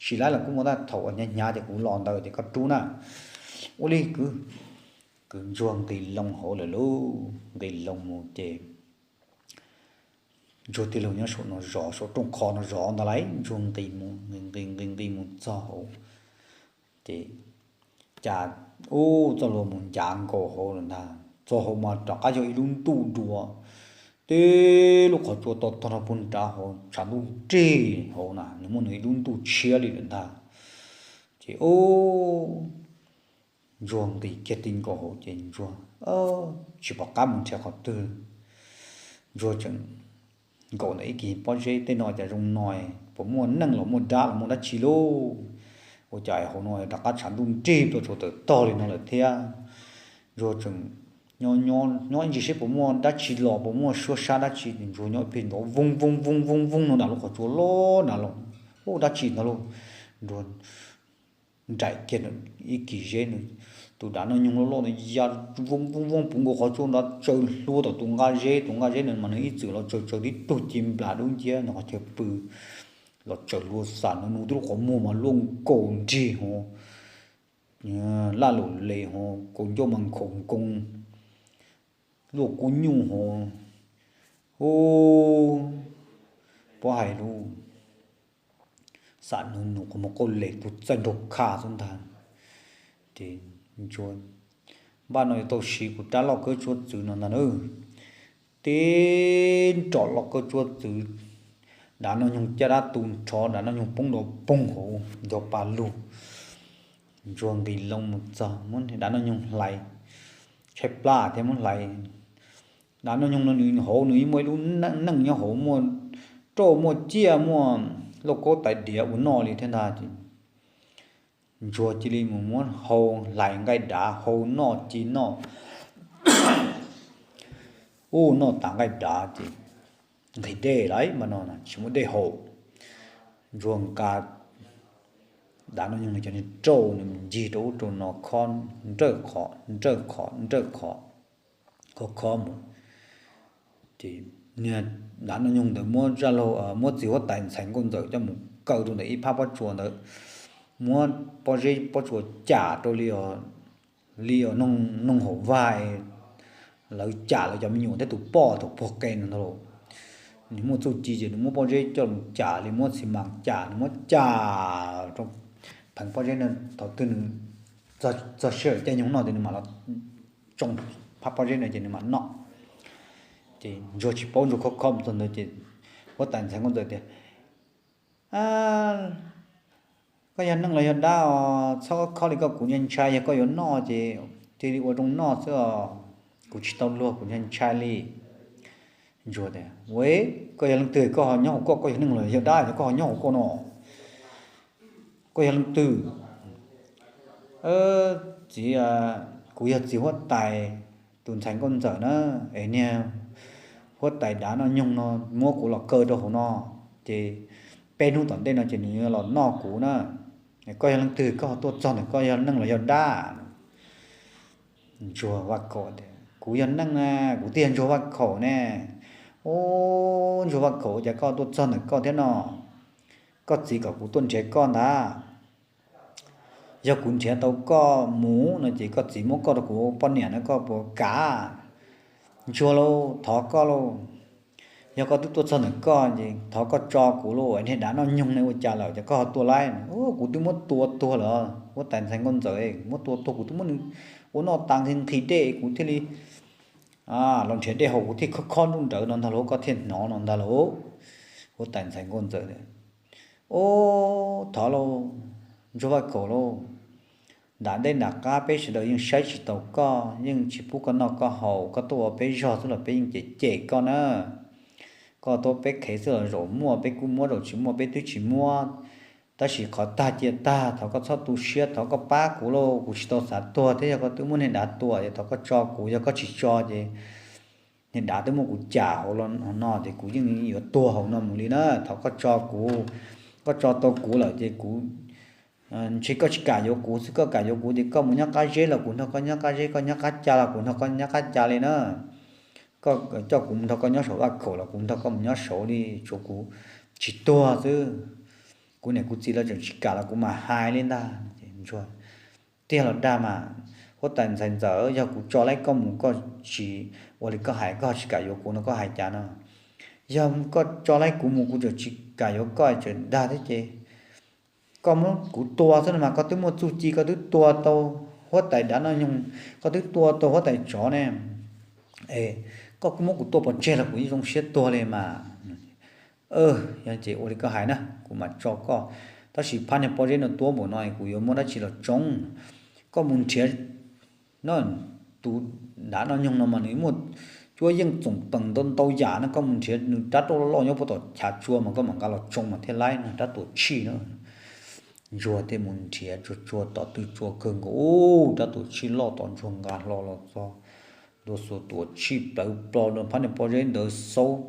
tsis laib los kuj muaj, tab thaum uas hnyav hnyav ces kuv los ntawd ces koj rub na. Ua li kwv, kwv Ntsuag nqis loo hauv lawm lauj. Nqis loo mus ces Ntsuag tij laug nyob saum no zov, saum rooj qho no zov ntag lauj. Ntsuag nqis mus, nqis nqis nqis mus txog hauv ces cas ub, txoj hlua mus ncav nkaus hauv lawm ntag. Txog hauv mas rov qab yog ib lub ntuj dua, tib lub qhov tsua to tog nrho puag nrad hauv, tshav ntuj nrig hauv na, nws muaj nws ib lub ntuj tshiab li lawm ntag. Ces ub, Ntsuag nqis kiag ti nkaus hauv ces Ntsuag tsis pom qab mus nrhiav qhov twg. Ntsuag tseem nkaum ntawm ib kis pob zeb, tej no cas zoo no, puas muaj neeg los muaj dab los muaj dab tsi lauj? Ua cas hauv no rov qab tshav ntuj nrig plua tshauv tawm tog li no lawm thiab? Ntsuag tseem nyob ib ntsis seb puas muaj dab tsi los, puas muaj suab sab dab tsi. Ntsuag nyob ib pliag ntov voog voog voog voog voog no nram lub qhov tsua loj na los, ub, dab tsi ntag lauj? Ntsuag nraim kiag ib kis zeb, tus dav noj nyoog loj loj ntawd ya voog voog voog puv nkaus qhov tsua nrad, tsaws hlua tom tus nqaj zeb. Tus nqaj zeb na mas nws ib txwm los tsaws tsaws tib tug ci nplas dub nciab nyob qhov chaw pw, los tsaws hlua xam nws nug tib lub qhov muag mas luaj nkaus nrig hov, laj lum le hov, kaus ncauj mas nkhaus nkoo, luaj kub nyuj hov. Ub, puab hais lub xam nws nug qhov muag qauj le tug txaij nraug kha xwb ntag. Ces Ntsuag, npaj no yuav tau siv kuv rab loj kawb tsuab txwv no ntag na. Tib nrom loj kawb tsuab txwv, dav noj nyoog caj dab tu nrho, dav noj nyoog poob nrov poog hauv ncog pa lug. Ntsuag nqis loo mus txog muab dav noj nyoog hlais, tshaib plab thiab muab hlais. Dav noj nyoog no nws hauv nws yeej muaj ib lub neej nyob hauv, muaj roj muaj ciaj muaj lauj kaub tais diav ua noj li thiab ntag. Ces Ntsuag cia li mus muab hau hlais nqaij dav hau noj ci noj. Ub, noj tas nqaij dav ces nqhis dej lawm, npaj no tsis muaj dej haus. Ntsuag nqa dav noj nyoog nws cov niag rauj nws ncig rau ub rau no khob nrawj qhov nrawj qhov nrawj qhov, khob khob mus. Ces niag dav noj nyoog ntawd muab zaj laug, muab txiv huab tais ntxhais nkauj ntxawm coj mus kaw rau ntawm ib phab pob tsuas ntawd, muab pob zeb pob tsuas cam rau li os, li os noog haum vaj, lawv cam lawv cov me nyuam thiab tus poj thaum puag qe no ntag lauj. Nws muaj txuj ci ces nws muab pob zeb coj mus cam li, muab xis mas cam, nws muab cam rau pheev pob zeb no, thaum twg nws txog sij hawm caij nyoog noj ces nws mam los tsoo phab pob zeb no ces nws mam noj. Ces ntsuag tsis paub, ntsuag khob khob mus txog ntawd ces huab tais ntxhais nkauj ntxawm tias, koj yog neeg los yog dab os, txhob khob li koj, kuv ntshai ntshai yog koj yuav noj ces cia li ua zoo noj xwb os, kuv tsis tau luag, kuv ntshai ntshai li. Ntsuag tias, ue, koj yog leej twg koj ho nyob hauv koj, koj yog neeg los yog dab es koj ho nyob hauv koj no? Koj yog leej twg? Txiv, kuv yog txiv huab tais tus ntxhais nkauj ntxawm na, es niag huab tais dav noj nyoog no muab kuv los kaw rau hauv no, ces peb hnub tom ntej no ces nws yuav los noj kuv na. Koj yog leej twg koj ho tuaj txog ntawm, koj yog neeg los yog dab? Ntsuag Vaj Khaum tias, kuv yog neeg na, kuv twb yog Ntsuag Vaj Khaum ne. Ub, Ntsuag Vaj Khaum, ua cas koj tuaj txog ntawm koj thiab no? Koj txiv kom kuv tuaj nrhiav koj ntag. Yog kuv nrhiav tau koj mus no ces koj txiv muab koj rau kuv poj niam no koj puas kam? Ntsuag lauj, thov koj lauj, yog koj twb tuaj txog ntawm koj ces thov koj tso kuv lauj, niag dav noj nyoog ne ua cas lawm ces koj ho tua laib. Kuv twb muab tua tuag lawm, huab tais ntxhais nkauj ntxawm, muab tua tuag, kuv twb muab nws ua noj tas nqhis dej kuv thiaj li los nrhiav dej haus, kuv thiaj khob khob nruj nrawd no ntag lauj, koj thiaj hnov no ntag lauj. Huab tais ntxhais nkauj ntxawm, ub, thov lauj, Ntsuag Vaj Khaum lauj, nram ntej nram qab peb sawv daws yeej saib tsis taus koj, yeej tsis pub koj noj koj haus, koj tuaj ua peb zog xwb los peb yeej cem cem koj na. Koj tuaj peb qhev xwb los zaum muaj peb kuj muab, zaum tsis muaj peb twb tsis muab. Tab sis qhov tag cia tag, thov koj txhob tu siab, thov koj pab kuv lauj, kuv tsis tau xav tuag thiab, yog koj twb muab niag dav tua ces thov koj tso kuv, yog koj tsis tso ces niag dav twb muab kuv cam hauv no ces kuv yeej yuav tuag hauv no mus li na, thov koj tso kuv, koj tso tau kuv lawm ces kuv, ntshe koj tsis kam yuav kuv xwb, koj kam yuav kuv ces koj mus nyob qab zeb los kuv nrog koj nyob qab zeb, koj nyob qab ca los kuv nrog koj nyob qab ca li na. Koj coj kuv mus nrog koj nyob saum Vaj Khaum los kuv nrog koj mus nyob saud li, tsuav kuv tsis tuag xwb. Kuv niam kuv txiv lawv tseem tsis kam los kuv mam hais li ntag. Ntsuag, tiag los dag mas, huab tais ntxhais ntxawm, yog kuv tso laib koj mus koj tsis ua li koj hais, koj tsis kam yuav kuv no koj hais cas no? Yog koj tso laib kuv mus kuv tseem tsis kam yuav koj tseem dag thiab ces koj muab kuv tua xwb no mas, koj twb muaj txuj ci, koj twb tua tau huab tais dav noj nyoog, koj twb tua tau huab tais tsov ne, es koj kuj muab kuv tua pov tseg los kuv yeej zoo siab tuag li mas. Yog ces ua li koj hais na, kuv mam tso koj, tab sis phab niag pob zeb no tuab npaum no kuv yuav muab dab tsi los tsoo? Koj mus nrhiav, no, tus dav noj nyoog no mas nws muaj cuab yeej txoom peem ntau ntau yam no, koj mus nrhiav nws rab rauj loj loj nyob puag tom chav tsua mas koj mam nqa los tsoo mas thiaj laib no, rab tuam tshij na. Ntsuag thiaj mus nrhiav tsua tsua tom tw tsua kawg nkaus, rab tuam tshij loj tom ntsuag nqa hlo los txog, ntua xuas tuam tshij plawv plo rau phab niag pob zeb ntawd xaub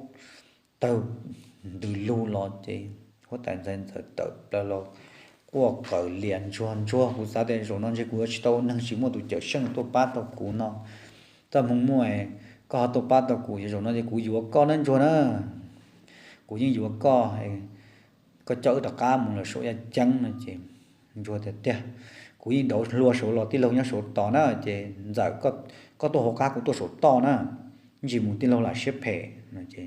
tawg ntws lug los ces huab tais ntxhais ntxawm tawm plaws los quaj qw lias ntsuag, ntsuag, kuv xav tias zaum no ntshe kuv yuav tsis tau ua neeg tsis muaj tus cawm seej tuaj pab tau kuv no. Txoj hmoo muaj, koj ho tuaj pab tau kuv, zaum no ces kuv yuav koj na ntsuag na. Kuv yeej yuav koj, koj coj wb rov qab mus lawm saum yaj ceeb no ces ntsuag tias tiag, kuv yeej dauv hlua saud los tij laug nyob saud tos na ces ntxawm, koj tuaj hauv qab kuv tuaj saum toj na, ntsis mus tij laug lam siab phem no ces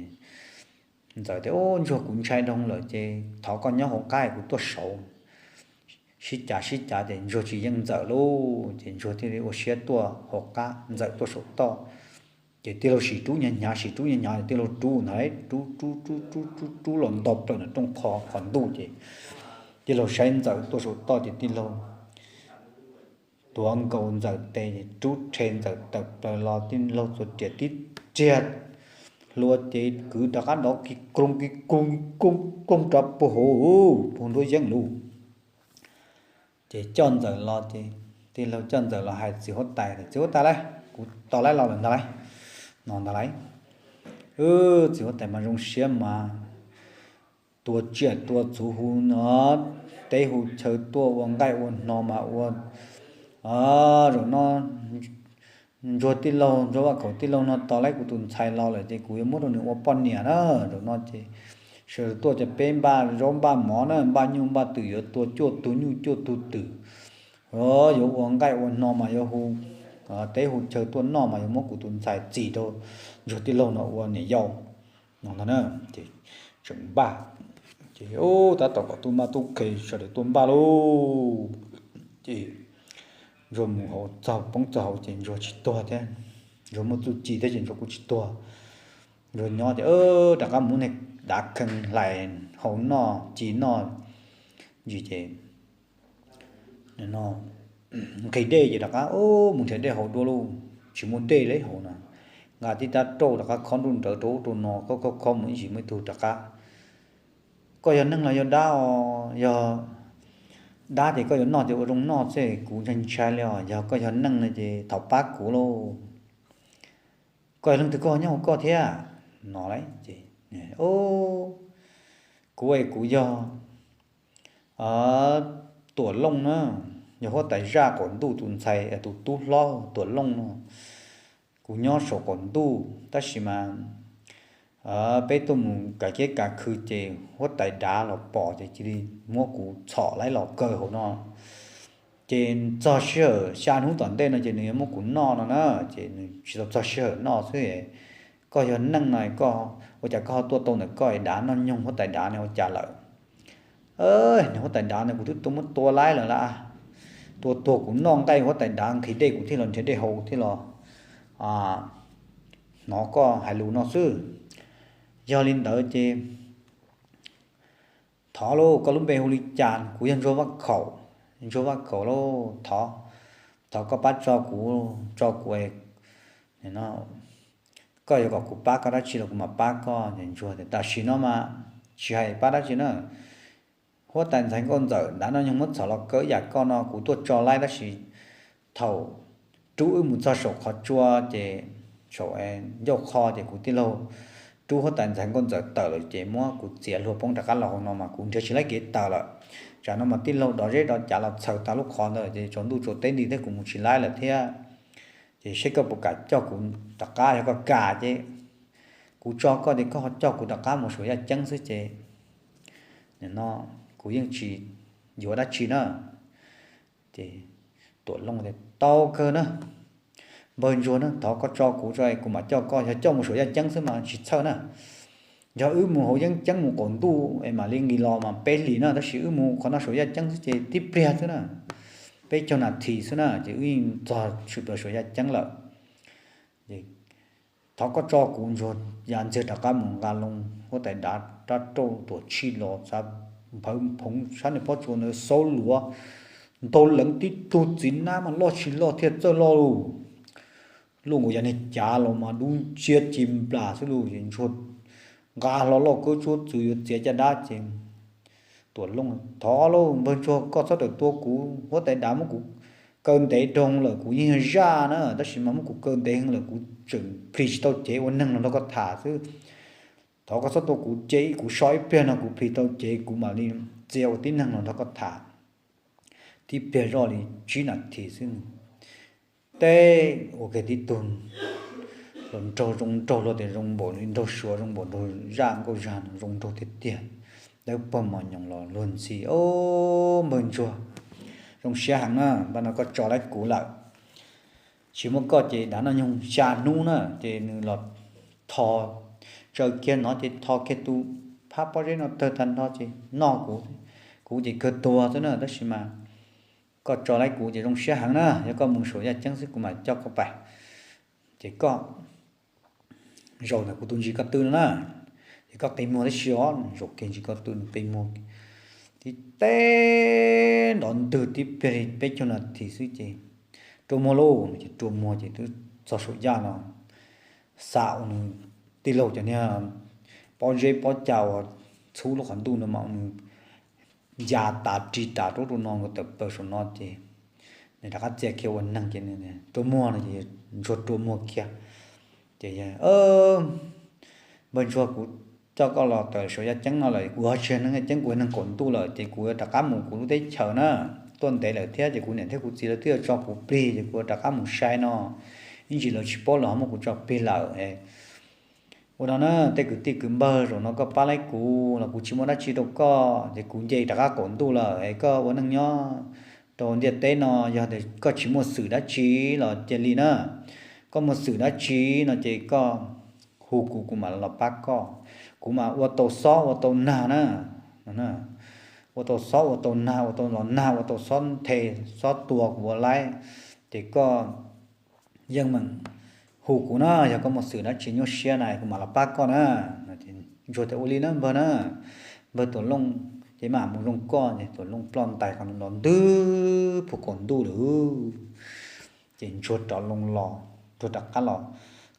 ntxawm tias ub ntsuag kuv ntshai dhau lawm ces thov koj nyob hauv qab kuv tuaj saud. Sib cav sib cav ces ntsuag tsis yeej ntxawm lauj ces ntsuag thiaj li ua siab tuaj hauv qab, ntxawm tuaj saum toj. Ces tij laug sim rub hnyav hnyav sim rub hnyav hnyav ces tij laug rub ntag, rub rub rub rub rub rub los nto plaws ntawm rooj qho qhov ntuj ces tij laug saib ntxawm tuaj saum toj ces tij laug tuav nkaus ntxawm tes, rub rhe ntxawm tawm plaws los tij laug txuas riam tib riag hlua ces kwv rov qab nrov kis koog kis koog kis koog rov puag hauv, puag nruab yeeb lug. Ces coj ntxawm los ces tij laug coj ntxawm los hais txiv huab tais, txiv huab tais lauj, kuv tos laib los lawm ntag lauj, no ntag lauj. Txiv huab tais mas zoo siab mas tua tsiaj tua txhu hu no, teb hu chaw tuaj ua nqaij ua hno mas ua, zaum no Ntsuag tij laug, Ntsuag Vaj Khaum tij laug no tos laib kuv tus ntxhais los lawm ces kuv yuav muab rau nws ua poj niam na. Zaum no ces sawv daws tuaj ces peb npaj zaub npaj mov na, npaj nyuj npaj twm yuav tua cuaj tug nyuj cuaj tug twm. Yuav ua nqaij ua hno mas yuav hu teb hu chaw tuaj noj mas yuav muab kuv tus ntxhais txis rau Ntsuag tij laug no ua niam yau no ntag na. Ces tseem npaj, ces tab tom kom tub mab tub qhe sawv daws tuaj npaj lauj. Ces Ntsuag mus hauv txog poob txog hauv ces Ntsuag tsis tuag thiab, Ntsuag muaj txuj ci thiab ces Ntsuag kuj tsis tuag. Ntsuag nyob ces rov qab mus muab niag dav khee hlais hau noj ci noj ntsis ces nqhis dej ces rov qab mus nrhiav dej haus dua lauj, tsis muaj dej li hauv no. Nqa tib rab rauj rov qab khob nruj nrawv rau ub rau no, khob khob khob mus ib ntsis muaj ib tug rov qab, koj yog neeg los yog dab os? Yog dab ces koj yuav noj ces ua zoo noj xwb, kuv ntshai ntshai li os. Yog koj yog neeg no ces thov pab kuv lauj. Koj yog leej twg koj nyob hauv koj thiab no lauj? Ces, kuv es kuv yog Tuam Looj na, yog huab tais zaj qaum ntuj tus ntxhais tus tub hlob Tuam Looj no. Kuv nyob saum qaum ntuj tab sis mas peb tuaj mus kav kiab kav khw ces huab tais dav los pom ces cia li muab kuv txhom laib los kaw hauv no. Ces txog sij hawm xya hnub tom ntej no ces nws yuav muab kuv noj no na, ces nws tsis tau txog sij hawm noj xwb. Koj yog neeg no, ua cas koj ho tuaj tau ntawm koj dav noj nyoog huab tais dav no ua cas lawm? Niag huab tais dav no kuv twb tuaj muab tua laib lawm las, tua tuag kuv noj nqaij huab tais dav nqhis dej kuv thiaj los nrhiav dej haus thiaj los hnov koj hais lus no xwb. Yog li ntawd ces thov lauj, koj lub npe hu li cas? Kuv yog Ntsuag Vaj Khaum. Ntsuag Vaj Khaum lauj, thov, thov koj pab tso kuv, tso kuv, koj yuav kom kuv pab koj dab tsi los kuv mam pab koj. Ntsuag tias tam sim no mas tsis hais pab dab tsi na, huab tais ntxhais nkauj ntxawm dav noj nyoog muab txhom los kaw ib yam koj no kuv tuaj tso laib tab sis thaum rub wb mus txog saum qhov tsua ces saum ncauj qho ces kuv tij laug rub huab tais ntxhais nkauj ntxawm tawm lawm ces muab kuv txiav luag poob rov qab los hauv no mas kuv nrhiav tsis laib kev tawm lawm. Tsam no mas tij laug dov zeb dov cav los txhaws tag lub qhov ntawd ces tsaus ntuj tsaus teb nti thiab kuv mus tsis laib lawm thiab. Ces seb koj puas kam coj kuv rov qab, yog koj kam ces kuv tso koj ces koj ho coj kuv rov qab mus saum yaj ceeb xwb ces no kuv yeej tsis yuav dab tsi na. Ces Tuam Looj tias tau kawg na, npawg Ntsuag na, thov koj tso kuv tso kuv mam coj koj, yog coj mus saum yaj ceeb xwb mas tsis txhawj na. Yog wb mus hauv yeeb ceeb mus qaum ntuj es mam li nqis los mas peb hlis na, tab sis wb mus qhov no saum yaj ceeb xwb ces tib pliag xwb na, peb caug nas this xwb na ces wb yeej txog tshwm plaws saum yaj ceeb lawm. Thov koj tso kuv. Ntsuag ya ntxiag rov qab mus nqa loo huab tais dav rab rauj tuam tshij los xav nphawv phoov sab niag pob tsuas ntawd xaub luav, ntaug leev tib tug txiv nab mas loj tsis loj thiaj txawj loj lauj. Luj nkaus yog niag cav los mas dub nciab ci nplas xwb lauj. Ces Ntsuag nqa hlo lauj kaub tshuab txwv yuav txiav caj dab ces Tuam Looj, thov lauj npawg Ntsuag koj txhob rawm tua kuv, huab tais dav muab kuv kaw ntev dhau lawm, kuv yeej yog zaj na tab sis mas muab kuv kaw ntev heev lawm kuv tseem plis tsis tau cev ua neeg los nrog koj tham xwb. Thov koj txhob tua kuv, cia kuv so ib pliag no kuv plis tau cev kuv mam li txia ua tib neeg los nrog koj tham. Tib pliag zoj li tsib nas this xwb, teb ua kiag tib tug hluas nraug zoo nraug luag tias zoo npaum li nraug suav zoo npaum nraug zaj nkauj zaj zoo nraug tiag tiag, dawb paug mos nyoos los luag ntxhi, Au, npawg Ntsuag, zoo siab heev na, npaj no koj tso laib kuv lawm. Tsis muaj koj ces dav noj nyoog xya hnub na. Ces nws los tho, tsaws kiag no ces tho kiag tus phab pob zeb no tawg tag nrho ces noj kuv, kuv ces kawg tuag xwb na. Tab sis mas koj tso laib kuv ces zoo siab heev na, yog koj mus saum yaj ceeb xwb kuv mam coj koj pais. Ces koj zaum ntawm kuv tus ntsis ko tw no na, ces koj qi muag tib si os, zaum kiag ntsis ko tw nws qi muag tib teb nrov ntwg tib pliag li peb caug nas this xwb ces rua muag lauj. Ces rua muag ces twb txog saum yaj no, xa ua nws tij laug cov niag pob zeb pob cag uas txhub lub qhov ntuj no mas nws ya tas ris tas rau ub rau no nkaus tawm plaws saum no ces nws rov qab txia kiag ua neeg ces rua muag no ces Ntsuag rua muag kiag ces, Npawg Ntsuag, kuv coj koj los tawm saum yaj ceeb no lawm, kuv ho tsis yog neeg yaj ceeb, kuv yog neeg kaum ntuj lawm, ces kuv yuav rov qab mus kuv lub teb chaws na. Tuaj ntev lawm thiab ces kuv niam thiab kuv txiv lawv twb yuav tso kuv plig, ces kuv yuav rov qab mus sai no, ib ntsis lawv tsis paub los ho muab kuv tso plig lawm. Ua no na, tej kwv tij kwv npawg, zaum no koj pab laib kuv los kuv tsis muaj dab tsi rau koj, ces kuv nce rov qab kaum ntuj lawm es koj ua neej nyob rau ntiaj teb no, yog tias koj tsis muaj xwm dab tsi los cia li na. Koj muaj xwm dab tsi no ces koj hu kuv, kuv mam los pab koj. Kuv mas ua tau xob ua tau nag na, ua tau xob ua tau nag, ua tau los nag, ua tau xob nthe, xob tua kuv ua laib, ces koj yeej meem hu kuv na, yog koj muaj xwm dab tsi nyuaj siab na kuv mam los pab koj na. Ntsuag tias ua li na npawg na, npawg Tuam Looj, ces mam mus zoo koj. Ces Tuam Looj ploj ntais qhov no los ntws puag kaum ntuj lawm. Ces Ntsuag rov loo los, Ntsuag rov qab los.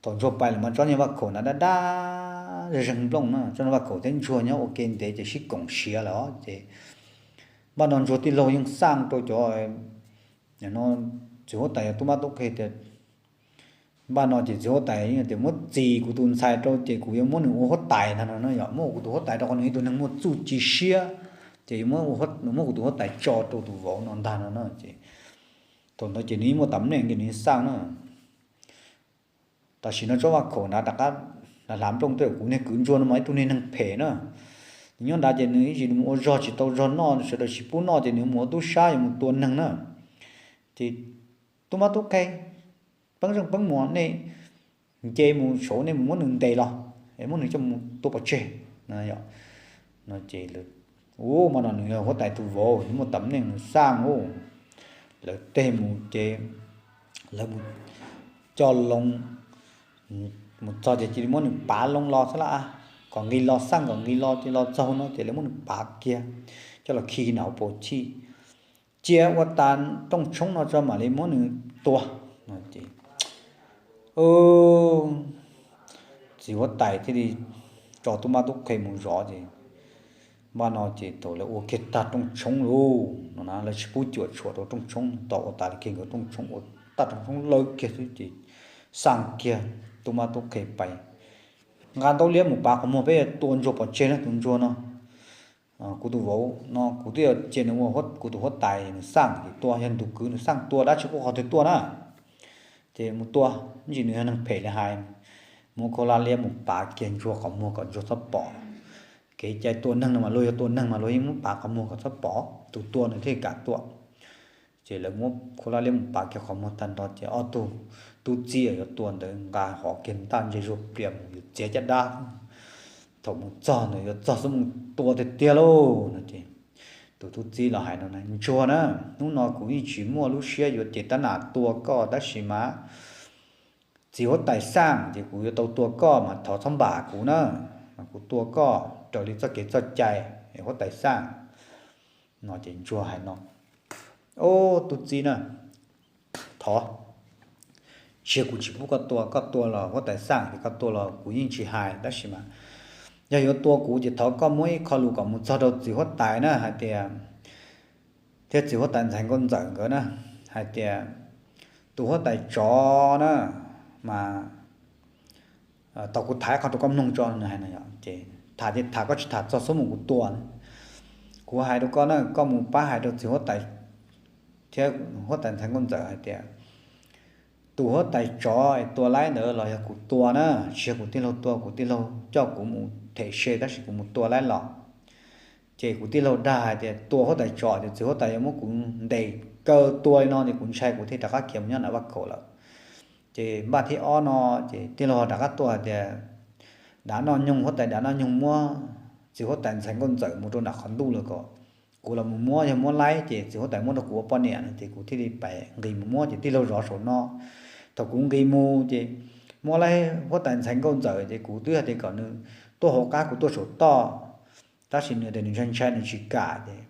Thaum Ntsuag pais lawm mas tsob niag vaj khaum na dab dab zeeg nplooj na, tsob niag vaj khaum thiab Ntsuag nyob ua ke ntev ces sib koom siav lawm os. Ces npaj no Ntsuag tij laug yeej xaj rau cov no, txiv huab tais yog tub mab tub qhe tias, npaj no ces txiv huab tais tias muab txis kuv tus ntxhais rau ces kuv yuav muab nws ua huab tais ntag no, yog muab kuv tus huab tais rau qhov nws ib tug neeg muaj txuj ci siab, ces yuav muab kuv tus huab tais tso rau tus vauv no ntag no na. Ces thaum ntawd ces nws yeej muaj tam neej ces nws yeej xaj na. Tam sim no tsob vaj khaum nrad rov qab hlav nplooj tej, kuv niag kwv Ntsuag no mas ib tug niag neeg phem na. Nws nyob nrad ces nws ib tsam nws mus ua zog tsis tau zog noj, sawv daws tsis pub noj ces nws mus ua tub sab yuav mus tua neeg na. Ces tub mab tub qhe, peeb zeej peeb muas, nej nce mus saud nej mus muab nws ntes los, muab nws coj mus tua pov tseg no. Ces ua mas no nws yog huab tais tus vauv, nws muaj tam neej nws xaj ua. Lawv tej mus ces lawv mus coj loo, mus txog ces cia li muab nws pav loo los xwb las, kom nqis los, xaj kom nqis los, ces los txog no ces lawv muab nws pav kiag, coj los khi nram hauv paus chij, cia ua tas rooj tshoob no tso mam li muab nws tua. Txiv huab tais thiaj li tso tub mab tub qhe mus zov ces, npaj no ces thaum lawv ua kiag tag rooj tshoob lawm no na, lawv tsis pub cuam tshuam rau rooj tshoob, tos ua tas li kiag nkawd rooj tshoob, ua tag rooj tshoob lawm kiag xwb ces xaj kiag tub mab tub qhe pais, nqa ntaub liab mus pav qhov muag, peb tua Ntsuag pov tseg na, tus Ntsuag no, kuv tus vauv no kuv twb yuav cia nws ua kuv tus huab tais, nws xaj ces tua, yog nws tus kwv nws xaj tua dab tsi quaj qhov twg tuaj na. Ces mus tua, ntsis nws yog neeg phem li hais, muab khaub hlab liab mus pav kiag Ntsuag qhov muag kom Ntsuag txhob pom. Kev cai tua neeg no mas luag yog tua neeg mas luag yeej muab pav qhov muag kom txhob pom, tus tua nws thiaj kam tua. Ces lawv muab khaub hlab liab mus pav kiag qhov muag tag nrho ces ob tug tub txib yuav tua ntawd nqa hov kiag ntaj ntse zuag plias mus yuav txiav caj dab. Thaum mus txog ntawd yuav txog xub mus tua tiag tiag lauj no ces tus tub txib los hais no, Ntsuag na, hnub no kuv yeej tsis muaj lub siab yuav cev tab nam tua koj tab sis mas txiv huab tais xaj ces kuv yuav tau tua koj mas thov txhob npam kuv na, kuv tua koj raws li txoj kev txoj cai, huab tais xaj no ces Ntsuag hais no, Ob tub txib na, thov, tsis yog kuv tsis pub koj tua, koj tua los huab tais xaj, koj tua los kuv yeej tsis hais, tab sis mas yog yuav tua kuv ces thov koj muab ib qho lus kom mus txog rau txiv huab tais na hais tias, thiab txiv huab tais ntxhais nkauj ntxawm nkawd na, hais tias tus huab tais tsov na mas tau kuv tham qhov rau koj mloog tso no hais no. Ces tham ces tham, koj tsis tham txog xub mus kuv tua. Kuv hais rau koj na, koj mus pab hais rau txiv huab tais thiab huab tais ntxhais nkauj ntxawm hais tias tus huab tais tsov tua laib ntawd los yog kuv tua na, tsis yog kuv tij laug tua, kuv tij laug coj kuv mus them se tab sis kuv mus tua laib los. Ces kuv tij laug dag hais tias tua huab tais tsov ces txiv huab tais yuav muab kuv ntes kaw tua li no ces kuv ntshai kuv thiaj rov qab khiav mus nyob nram vaj khaum lawm. Ces npaj thib ob no ces tij laug rov qab tuaj hais tias dav noj nyoog, huab tais dav noj nyoog muab txiv huab tais ntxhais nkauj ntxawm mus rau nram qhov ntuj lawm kom kuv los mus muab, yog muab laib ces txiv huab tais muab rau kuv ua poj niam no ces kuv thiaj li pais nqis mus muab ces tij laug zov saum no. Thaum kuv nqis mus ces muab laib huab tais ntxhais nkauj ntxawm ces kuv twb hais tias kom nws tuaj hauv qab kuv tuaj saum toj, tab sis nws tias nws ntshai ntshai nws tsis kam ces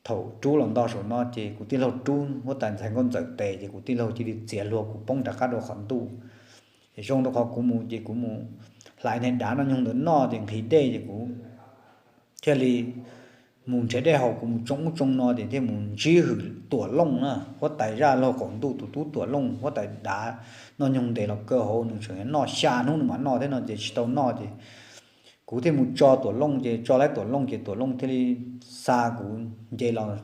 thaum rub los nto saum no ces kuv tij laug rub huab tais ntxhais nkauj ntxawm tes ces kuv tij laug cia li txiav hlua kuv poob rov qab rau qhov ntuj. Ces zoo rau qhov kuv mus ces kuv mus hlais niag dav noj nyoog ntawd noj ces nqhis dej ces kuv thiaj li mus nrhiav dej haus, kuv mus tsoo ub tsoo no ces thiaj mus ntsib hwm Tuam Looj na, huab tais zaj laug qaum ntuj tus tub Tuam Looj, huab tais dav noj nyoog ntes los kaw hauv, nws tseem noj xya hnub nws mam noj thiab no ces tsis tau noj ces kuv Kuv thiaj mus tso Tuam Looj ces tso laib Tuam Looj ces Tuam Looj thiaj li xa kuv nce los,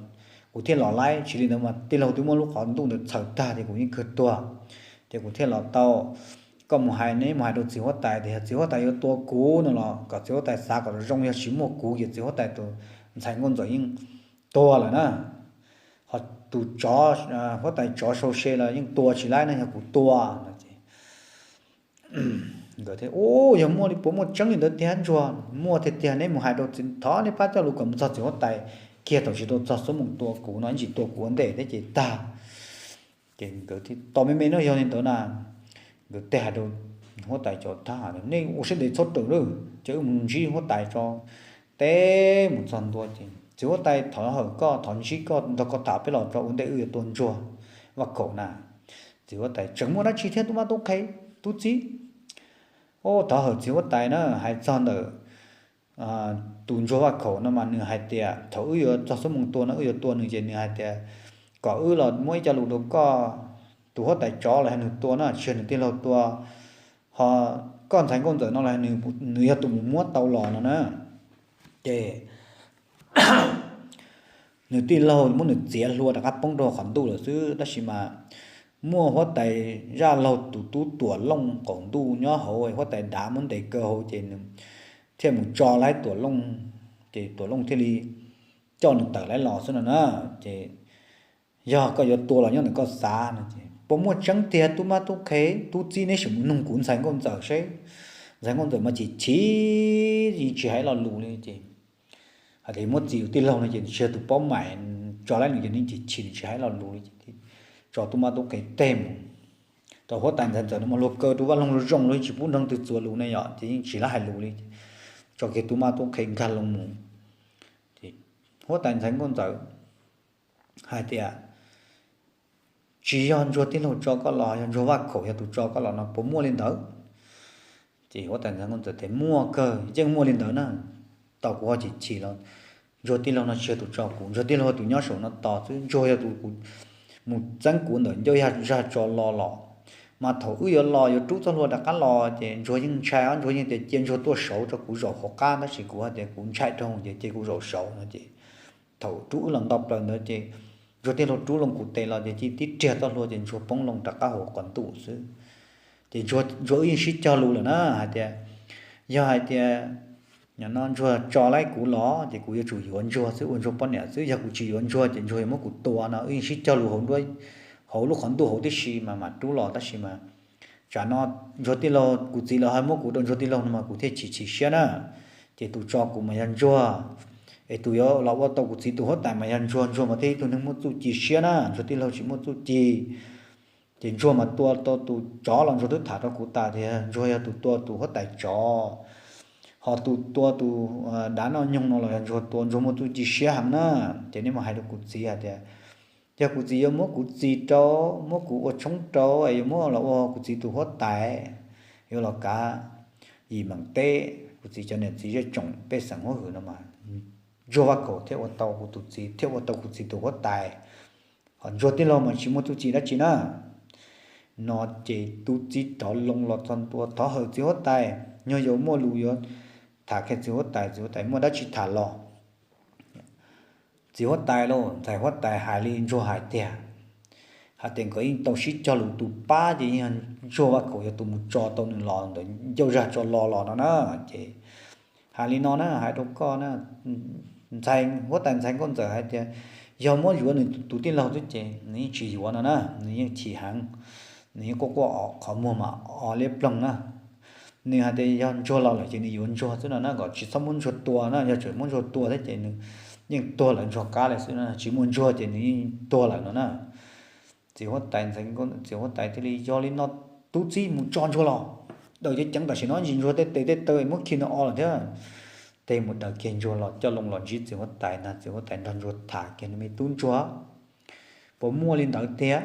kuv thiaj los laib. Tsis li ntawd mas tij laug twb muab lub qhov ntuj ntawd txhaws tag ces kuv yeej kawg tuag. Ces kuv thiaj los tau, koj mus hais, neb mus hais rau txiv huab tais tias yog txiv huab tais yuav tua kuv no los kom txiv huab tais xav kom zoo, yog tsis muaj kuv ces txiv huab tais tus ntxhais nkauj ntxawm yeej tuag lawm na. Ho tus tsov, huab tais tsov sau se los yeej tua tsis laib no, yog kuv tua no ces nkawd thiaj, u, yog muaj li puas muaj tseeb li ntawd tiag Ntsuag? Muaj tiag tiag, neb mus hais rau txiv, thov neb pab coj lus kom mus txog txiv huab tais kiag, thaum tsis tau txog xuab moos tua kuv no, ib ntsis tua kuv ua ntej thiab ces tag. Ces nkawd thiaj tau me me no, yog li ntawd na, nkawd thiaj hais rau huab tais cov thab ham, nej ua siab ntev txhob raws lawm, ces wb mus ntsib huab tais tso. Teb mus txog ntua ces txiv huab tais, thov hawm koj, thov ntsib koj nrog koj tham peb los tso, ua ntej wb yuav tua Ntsuag Vaj Khaum na. Txiv huab tais, tseem muaj dab tsi thiab tub mab tub qhe, tub txib? Thov hawm txiv huab tais na, hais txog ntawm tus Ntsuag Vaj Khaum no mas nws hais tias thaum wb yuav txog xuab moos tua no, wb yuav tua nws ces nws hais tias kom wb los muab ib co lus rau koj, tus huab tais tsov los yog nws tua no, tsis yog nws tij laug tua, ho koj ntxhais nkauj ntxawm no los nws yog tus mus muab tau los no na. Ces nws tij laug muab nws txiav hlua rov qab poob rau qhov ntuj lawm xwb, tab sis mas muaj huab tais Zaj Laug tus tub Tuam Looj qaum ntuj nyob hauv, huab tais dav muab ntes kaw hauv ces nws thiaj mus tso laib Tuam Looj, ces Tuam Looj thiaj li coj nws tawm laib los xwb no na. Ces yog koj yuav tua los nyob ntawm koj xav no ces puas muaj tseeb tiag tub mab tub qhe, tub txib, neb sim mus nug kuv ntxhais nkauj ntxawm seb. Ntxhais nkauj ntxawm mas chim chim, yeej tsis hais lo lus li ces hais tias muab txi yus tij laug no ces tsis yog tus paub mais, tso laib nws ces nws chim chim, nws tsis hais lo lus li ces tso tub mab tub qhe teg mus. Thaum huab tais ntxhais ntxawm no mas luag kaw rau vaj loog zoo zoo, luag yeej tsis pub nroo twg txuas lus ne yom, ces yeej tsis lab hais lus li. Tso kiag tub mab tub qhe nkag loo mus. Huab tais ntxhais nkauj ntxawm hais tias tsis yog Ntsuag tij laug tso koj los, yog Ntsuag Vaj Khaum yog tus tso koj los no, puas muaj li ntawd? Ces huab tais ntxhais nkauj ntxawm tias muaj kawg, yeej muaj li ntawd na. Tau kuv ho chim chim los Ntsuag tij laug no tsis yog tus tso kuv, Ntsuag tij laug tus nyob saum no tos xwb, Ntsuag yog tus mus txeeb kuv ntawm ncauj zaj tso lo los. Mas thaum wb yuav los yuav rub txoj hlua rov qab los ces Ntsuag yeej ntshai os, Ntsuag yeej tias cia Ntsuag tuaj saud rau kuv zaum hauv qab, tab sis kuv hais tias kuv ntshai rau ces cia kuv zaum saud no ces thaum rub wb los nto plaws ntawd ces Ntsuag tij laug rub loo kuv tes los ces cia tib riag txoj hlua ces Ntsuag poob loo rov qab hauv qhov ntuj xwb. Ces Ntsuag wb yeej sib cog lus lawm na hais tias yog hais tias no Ntsuag tso laib kuv los ces kuv yuav tsum yuav Ntsuag xwb, ua Ntsuag poj niam xwb. Yog kuv tsis yuav Ntsuag ces Ntsuag yuav muab kuv tua no. Wb yeej sib cog lus hauv, hauv lub qhov ntuj hauv tib si mas mam rub los, tab sis mas tsam no Ntsuag tij laug, kuv txiv lawv ho muab kuv rau Ntsuag tij laug no mas kuv thiaj chim chim siab na. Ces tus tso kuv mas yog Ntsuag, es tus yuav los ua tau kuv txiv tus huab tais mas yog Ntsuag, Ntsuag mas thiaj ib tug neeg muaj txuj ci siab na, Ntsuag tij laug tsis muaj txuj ci. Ces Ntsuag mas tua tau tus tsov los Ntsuag twb tham rau kuv tas tias Ntsuag yog tus tua tus huab tais tsov, ho tus tua tus dav noj nyoog no los yog Ntsuag tua, Ntsuag muaj txuj ci siab heev na. Ces nej mus hais rau kuv txiv hais tias yog kuv txiv yuav muab kuv txiv rau, muab kuv ua tshoob rau es yuav muab los ua kuv txiv tus huab tais, yuav los kav yim meem teb, kuv txiv cov niam txiv zej tsoom pej xeem huab hwm no mas Ntsuag Vaj Khaum thiaj ua tau kuv tus txiv, thiaj ua tau kuv txiv tus huab tais. Ho Ntsuag tij laug mas tsis muaj txuj ci dab tsi na. No ces tus txiv rov loo los txog ntua thov hawm txiv huab tais, yog yuav muaj lus yuav tham kiag txiv huab tais, txiv huab tais muaj dab tsi tham los. Txiv huab tais lauj, ntxhais huab tais hais li Ntsuag hais tiag, hais tias nkawd yeej tau sib cog lus, tus pab ces yeej yog Ntsuag Vaj Khaum yog tus mus tso tau nws los ntawm ncauj zaj tso lo los no na. Ces hais li no na, hais rau koj na, ntxhais huab tais ntxhais nkauj ntxawm hais tias yog muab yuav nws tus tij laug xwb ces nws yeej tsis yuav no na, nws yeej chim heev, nws yeej quaj quaj qhov muag mas o liab ploog na. Nws hais tias yog Ntsuag los lawm ces nws yuav Ntsuag xwb no na, kom tsis txhob muab Ntsuag tua na, yog tseem muab Ntsuag tua thiab ces nws yeej tuag lawv Ntsuag qab lawm xwb no, tsis muaj Ntsuag ces nws yeej tuag lawm no na. Txiv huab tais ntxhais nkauj, txiv huab tais thiaj li yog li no, tub txib mus tso Ntsuag los. Daws ceev ceev tam sim no ntsis Ntsuag tej tes tej taw muab khi nws o lawm thiab. Tej mus daws kiag Ntsuag los coj loo los ntsib txiv huab tais na, txiv huab tais nrog Ntsuag tham kiag, nws me tub Ntsuag, puas muaj li ntawd tiag?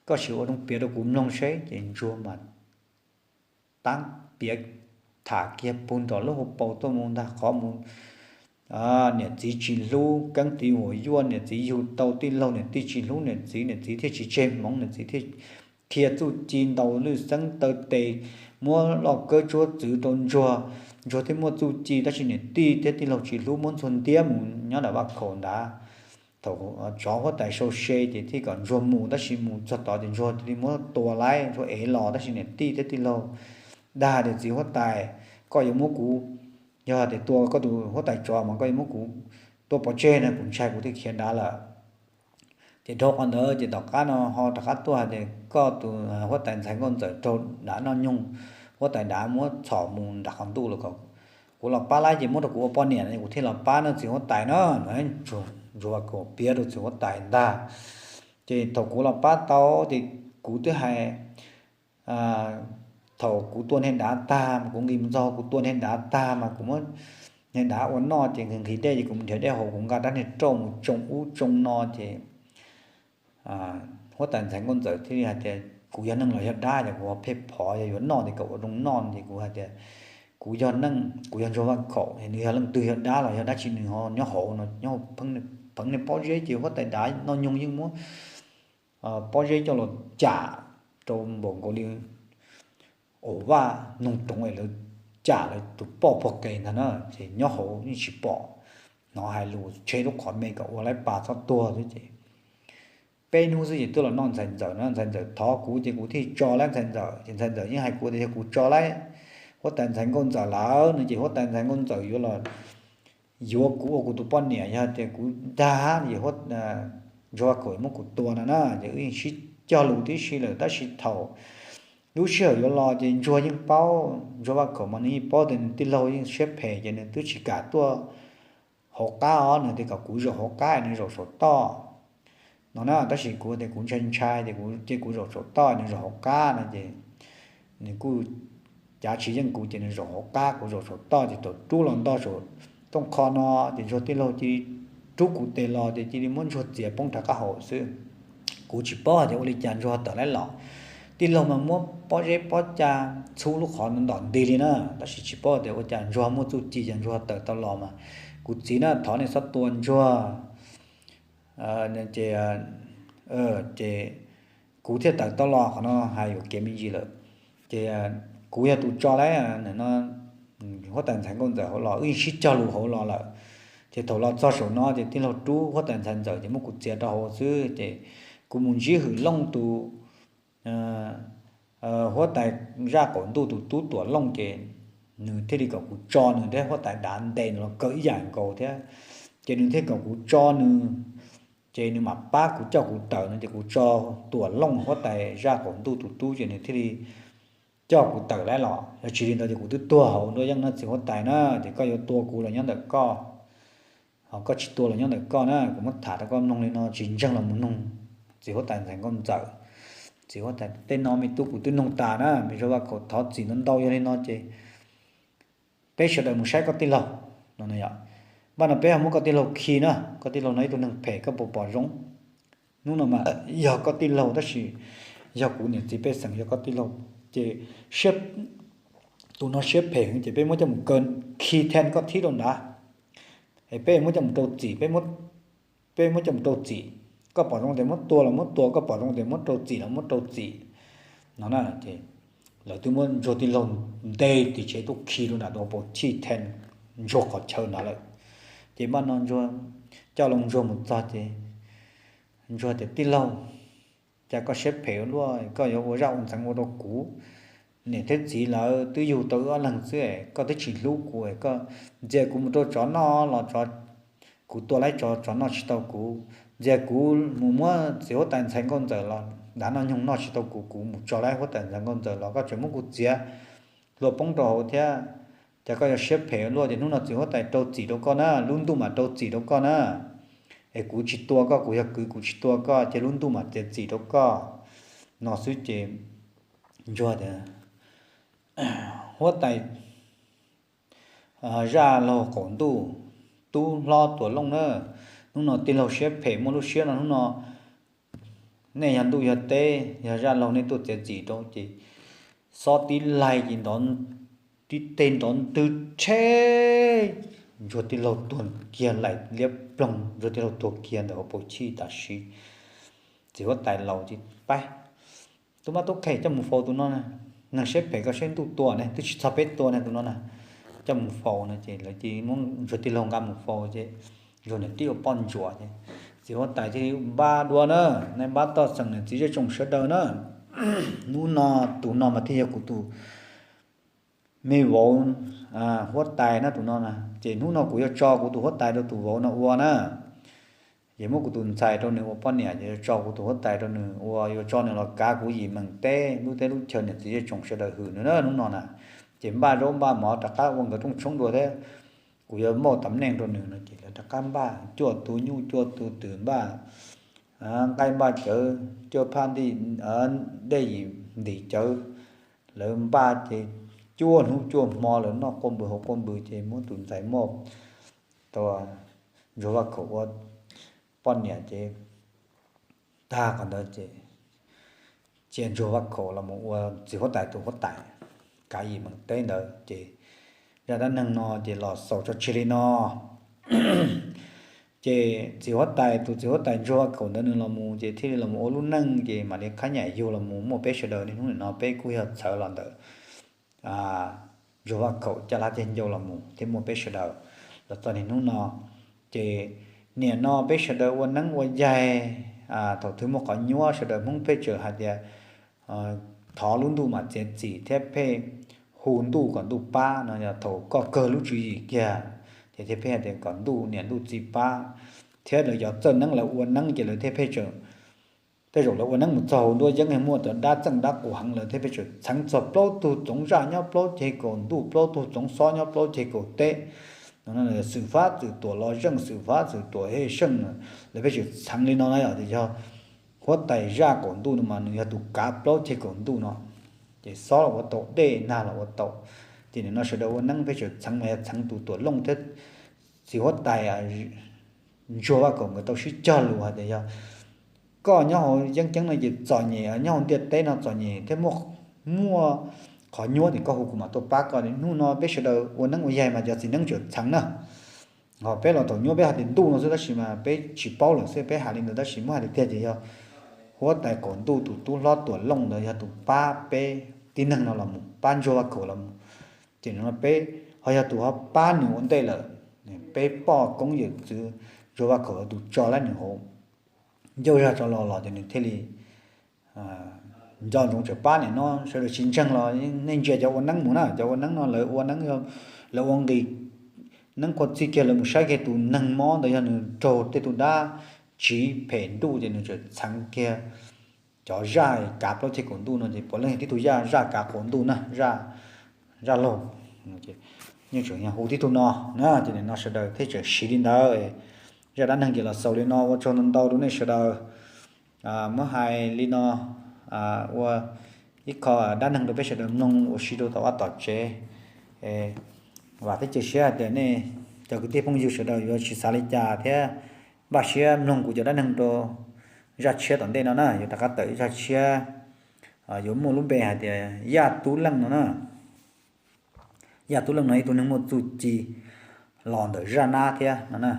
Koj sim ua zoo piav rau kuv mloog seb. Ces Ntsuag mas tab piav tham kiag puag nram lub hauv paus tuaj mus ntag, qhov mus niam txiv tsis hlub, keeb tiv huam yuaj, niam txiv yug tau tij laug, niam tij tsis hlub niam txiv, niam txiv thiaj tsis tseg hmoov, niam txiv thiaj khia txuj ci ntaus lwj xeeb taw tes, muab loj kawb tsuab txwv rau Ntsuag. Ntsuag thiaj muaj txuj ci, tab sis niam tij thiab tij laug tsis hlub, muab Ntsuag ntiab mus nyob nram vaj khaum nrad. Thaum tsov huab tais sau se ces thiaj kom Ntsuag mus, tab sis mus txog tod ces Ntsuag cia li muab tua laib, Ntsuag ev los, tab sis niam tij thiab tij laug dag tias, txiv huab tais, koj yuav muab kuv, yog tias tua koj tus huab tais tsov mas koj yuav muab kuv tua pov tseg na, kuv ntshai kuv thiaj khiav nrad lawm. Ces dhau qhov ntawd ces tom qab no ho rov qab tuaj hais tias koj tus huab tais ntxhais nkauj ntxawm raug dav noj nyoog, huab tais dav muab txhom mus nram qhov ntuj lawm, kom kuv los pab laib ces muab rau kuv ua poj niam no kuv thiaj los pab no txiv huab tais no. Ntsuag ua kom piav rau txiv huab tais ntag. Ces thaum kuv los pab tau ces kuv twb hais, thaum kuv tua niag dav tag mas kuv nqis mus txog kuv tua niag dav tag mas kuv muab niag dav ua noj ces nqhis nqhis dej ces kuv mus nrhiav dej haus, kuv nqa rab niag rauj mus tsoo ub tsoo no ces huab tais ntxhais nkauj ntxawm thiaj li hais tias kuv yog neeg los yog dab, ces kuv ho phem phov, yog yuav noj ces kom ua zoo noj no ces kuv hais tias kuv yog neeg, kuv yog Ntsuag Vaj Khaum, nws yog leej twg, yog dab los yog dab tsi nws ho nyob hauv no, nyob pheev niag pob zeb ces huab tais dav noj nyoog yeej muab pob zeb coj los cam rau npaum nkaus li ua vaj noog roov es lawv cam lawv tus poj pog ke ntag na, ces nyob hauv yeej tsis pom, hnov hais lus tseg lub qhov me kom ua laib pas txhob tuag xwb ces peb hnub xwb ces twb los noj ntxhais ntxawm na, ntxhais ntxawm thov kuv ces kuv thiaj tso laib ntxhais ntxawm, ces ntxhais ntxawm yeej hais kuv tias yog kuv tso laib huab tais ntxhais nkauj ntxawm lawm no ces huab tais ntxhais nkauj ntxawm yuav los yuav kuv ua kuv tus poj niam, yog tias kuv dag ces Ntsuag Vaj Khaum muab kuv tua no na, ces wb yeej sib cog lus tib si lawm, tab sis thaum lub sij hawm yuav los ces Ntsuag yeej paub, Ntsuag Vaj Khaum mas nws yeej paub tias nws tij laug yeej siab phem ces nws twb tsis kam tuaj hauv qab os, nws tias kom kuv zaum hauv qab nws zaum saum toj no na, tab sis kuv tias kuv ntshai ntshai ces kuv cia kuv zaum saum toj nws zaum hauv qab no ces nws kuj cav tsis yeej kuv ces nws zaum hauv qab kuv zaum saum toj ces thaum rub los nto saum tooj qho no ces Ntsuag tij laug cia li rub kuv tes los ces cia li muab Ntsuag txiav poob rov qab hauv xwb. Kuv tsis paub hais tias ua li cas Ntsuag tawm laib los. Tij laug mas muab pob zeb pob ca txhub lub qhov no ntom nti li na, tab sis tsis paub tias ua cas Ntsuag muaj txuj ci ces Ntsuag tawm tau los mas. Kuv txiv na, thov nej txhob tua Ntsuag ces, ces kuv thiaj tawm tau los. Qhov no hais yuam kev me ntsis lawm. Ces kuv yog tus tso laib no, huab tais ntxhais nkauj ntxawm hauv los, wb yeej sib cog lus hauv los lawm. Ces thaum los txog saum no ces tij laug rub huab tais ntxhais ntxawm ces muab kuv txiav rau hauv xwb ces kuv mus ntsib Hwm Looj tus huab tais zaj qaum ntuj tus tub Tuam Looj ces nws thiaj li kom kuv tso nws thiab huab tais dav ntes nws los kaw ib yam nkaus thiab. Ces nws thiaj kom kuv tso nws, ces nws mam pab kuv coj kuv tawm no ces kuv tso Tuam Looj huab tais zaj qaum ntuj tus tub ces nws thiaj li coj kuv tawm laib los, yog tsis li ntawd ces kuv twb tuag hauv nruab yeej na txiv huab tais na. Ces koj yuav tua kuv los nyob ntawm koj, ho koj tsis tua los nyob ntawm koj na. Kuv muab tham rau koj mloog li no, tsis ntseeg los mus noog txiv huab tais ntxhais nkauj ntxawm, txiv huab tais tej no me tub kuv twb noog tas na. Me Ntsuag Vaj Khaum thov txim ntau ntau, yog li no ces peb sawv daws mus saib koj tij laug no. Npaj no peb ho muab koj tij laug khi na, koj tij laug no ib tug neeg phem koj puas pom zoo? Hnub no mas yog koj tij laug tab sis yog kuv niam txiv pej xeem yog koj tij laug ces siab, tus no siab phem ces peb muab coj mus kaw khi then koj thib rau nrad, es peb muab coj mus rau txim, peb muab coj mus rau txim. Koj pom zoo tias muab tua los muab tua, koj pom zoo tias muab rau txim los muab rau txim no na. Ces lawv twb muab Ntsuag tij laug nte tim tsev tuaj khi rau nram tus hauv paus chij then Ntsuag qhov chaw nrad lawm. Ces npaj no Ntsuag coj loo Ntsuag mus txog ces Ntsuag tias tij laug, cas koj siab phem ua luaj, koj yuav ua zaj ua ntxeev ua rau kuv. Niam thiab txiv lawv twb yug tau wb ob leeg xwb, koj twb tsis hlub kuv, koj ntxias kuv mus rau tsov noj los kuv tua laib tsov, tsov noj tsis tau kuv, ntxias kuv mus muab txiv huab tais ntxhais nkauj ntxawm los dav noj nyoog noj tsis tau kuv, kuv mus tso laib huab tais ntxhais nkauj ntxawm los koj tseem muab kuv txiav hlua poob rau hauv thiab. Cas koj yuav siab phem ua luaj, ces hnub no txiv huab tais rau txim rau koj na, lub ntuj mas rau txim rau koj na, es kuv tsis tua koj, kuv yog kwv kuv tsis tua koj, ces lub ntuj mas txiav txim rau koj no xwb. Ces Ntsuag tias huab tais zaj laug qaum ntuj, tub hlob Tuam Looj na, hnub no tij laug siab phem muaj lub siab no, hnub no nej yog ntuj yog teb yog zaj laug nej tuaj txiav txim rau ces xob tib laig ces tib teg nrov ntwg rhe, Ntsuag tij laug tuag kiag laim liab ploog, Ntsuag tij laug tuag kiag ntawm hauv paus chij tam sim. Txiv huab tais laus ces paib, tub mab tub qhe coj mus faus tus no, neeg siab phem koj siab ntuj tua ne, twb tsis txog peb tua ne tus no na. coj mus faus no ces lawv cia li muab Ntsuag tij laug nqa mus faus ces Ntsuag niam tij ua poj ntsuam ces txiv huab tais thiaj li npaj dua na, nej npaj toj xeem niam txiv zej tsoom sawv daws na, hnub no tus no mas thiaj yog kuv tus me vauv huab tais na tus no na, ces hnub no kuv yuav tso kuv tus huab tais rau tus vauv no ua na. Ces muab kuv tus ntxhais rau nws ua poj niam, ces yuav tso kuv tus huab tais rau nws ua, yuav tso nws los kav kuv yim meem teb lub teb lub chaw niam txiv zej tsoom sawv daws hwm nws na hnub no na. Ces npaj zaub npaj mov rov qab ua nkawd rooj tshoob dua thiab, kuv yuav muab tam neej rau nws no ces lawv rov qab npaj cuaj tus nyuj cuaj tus twm, npaj nqaij npaj cawv, cuaj phaj dej yim ntim cawv, lawv npaj ces cuaj hnub cuaj hmo lawv noj quaj npws haus quaj npws ces muab tus ntxhais muab tau Ntsuag Vaj Khaum ua poj niam ces tag qhov ntawd ces cia Ntsuag Vaj Khaum los mus ua txiv huab tais tus huab tais kav yim meem teb ntawd ces zaj dab neeg no ces los xaus tso tseg li no. Ces txiv huab tais, tus txiv huab tais Ntsuag Vaj Khaum ntawd nws los mus ces thiaj li los mus ua lub neej ces mam li qhab nyam yug los mus muaj peb sawv daws niaj hnub nim no peb kuj yog txhawv los ntawm Ntsuag Vaj Khaum caj lab ceg ncau los mus thiab muaj peb sawv daws los txog niaj hnub no. Ces nim no peb sawv daws ua neeb ua yaig, thaum twg muaj qhov nyuaj sawv daws Hmoob pheej tsawm hais tias thov lub ntuj mam txiav txim thiab pheej hu ntuj kom ntuj pab no yog thaum koj kawg lub tswv yim kiag ces thiaj pheej hais tias kom ntuj niam ntuj txiv pab. Thiab lawv cov txawj neeb lawv ua neeb ces lawv thiaj pheej tsawm, tej zaum lawv ua neeb mus txog hauv nruab yeeb muaj cov dab txeej dab qus heev lawv thiaj pheej tsawm txheev txog plaub tug txoov zaj nyob plaub ceg kaum ntuj, plaub tug txoov xob nyob plaub ceg kaum teb no, xwm fab xwm tuam los zeej, xwm fab xwm tuam hej seej, lawv pheej tsawm txheev li no na yom. Ces yog huab tais zaj kaum ntuj no mas nws yog tus kav plaub ceg kaum ntuj no, ces xob los ua tau, dej nag los ua tau. Ces nim no sawv daws ua neeb pheej tsawm txheev mas yog txheev tus tuam looj thiab txiv huab tais Ntsuag Vaj Khaum nkawd tau sib cog lus hais tias yog koj nyob hauv yeeb ceeb no ces txom nyem, nyob hauv ntiaj teb no txom nyem thiab muaj, muaj qhov nyuaj ces koj hu kuv mam tuaj pab koj. Hnub no peb sawv daws ua neeb ua yaig mas cov txiv neeb tsawm txheev na. Ho peb los thaum nyuaj peb hais tias ntuj no xwb tab sis mas peb tsis paub lawm xwb peb hais li ntawd tab sis muab hais tiag tiag ces yog huab tais kaum ntuj tus tub hlob tuam looj ntawd yog tus pab peb tib neeg no los mus, pab Ntsuag Vaj Khaum los mus. Ces nim no peb ho yog tus ho pab nws ua ntej lawm, peb poj koob yawm txwv Ntsuag Vaj Khaum tus tso lab nws hauv ncauj zaj tso los los ces nws thiaj li nco ntsoov tseem pab. Nim no sawv daws tsis ntseeg los nej ntsia cov ua neeb mus na, cov ua neeb no lawv ua neeb, lawv ua nqis neeb qhua txhij kiag lawv mus saib kiag tus neeg mob ntawd yog nws raug tej tug dab tsiv phem ntuj ces nws tseem txheev kiag cov zaj kav plaub ceg kaum ntuj no ces puav leej yog tib tug zaj, zaj kav kaum ntuj na, zaj, zaj laug, yeej tseem yog hu tib tug no na. Ces nim no sawv daws thiaj tseem siv li ntawd. Zaj dab neeg ces los xaus li no, ua tsaug ntau ntau rau nej sawv daws muab hais li no ua ib qho dab neeg rau peb sawv daws mloog ua si rau tom vaj tom tsev. Vam thiab cia siab hais tias nej cov kwv tij phooj ywg sawv daws yuav tsis xav li cas thiab npaj siab mloog kuv cov dab neeg rau zaj tshiab tom ntej no na, yuav rov qab tawm ib zaj tshiab, yuav muaj lub npe hais tias Yaj Tub Leej no na. Yaj Tub Leej no ib tug neeg muaj txuj ci los ntawm zaj nab thiab no na.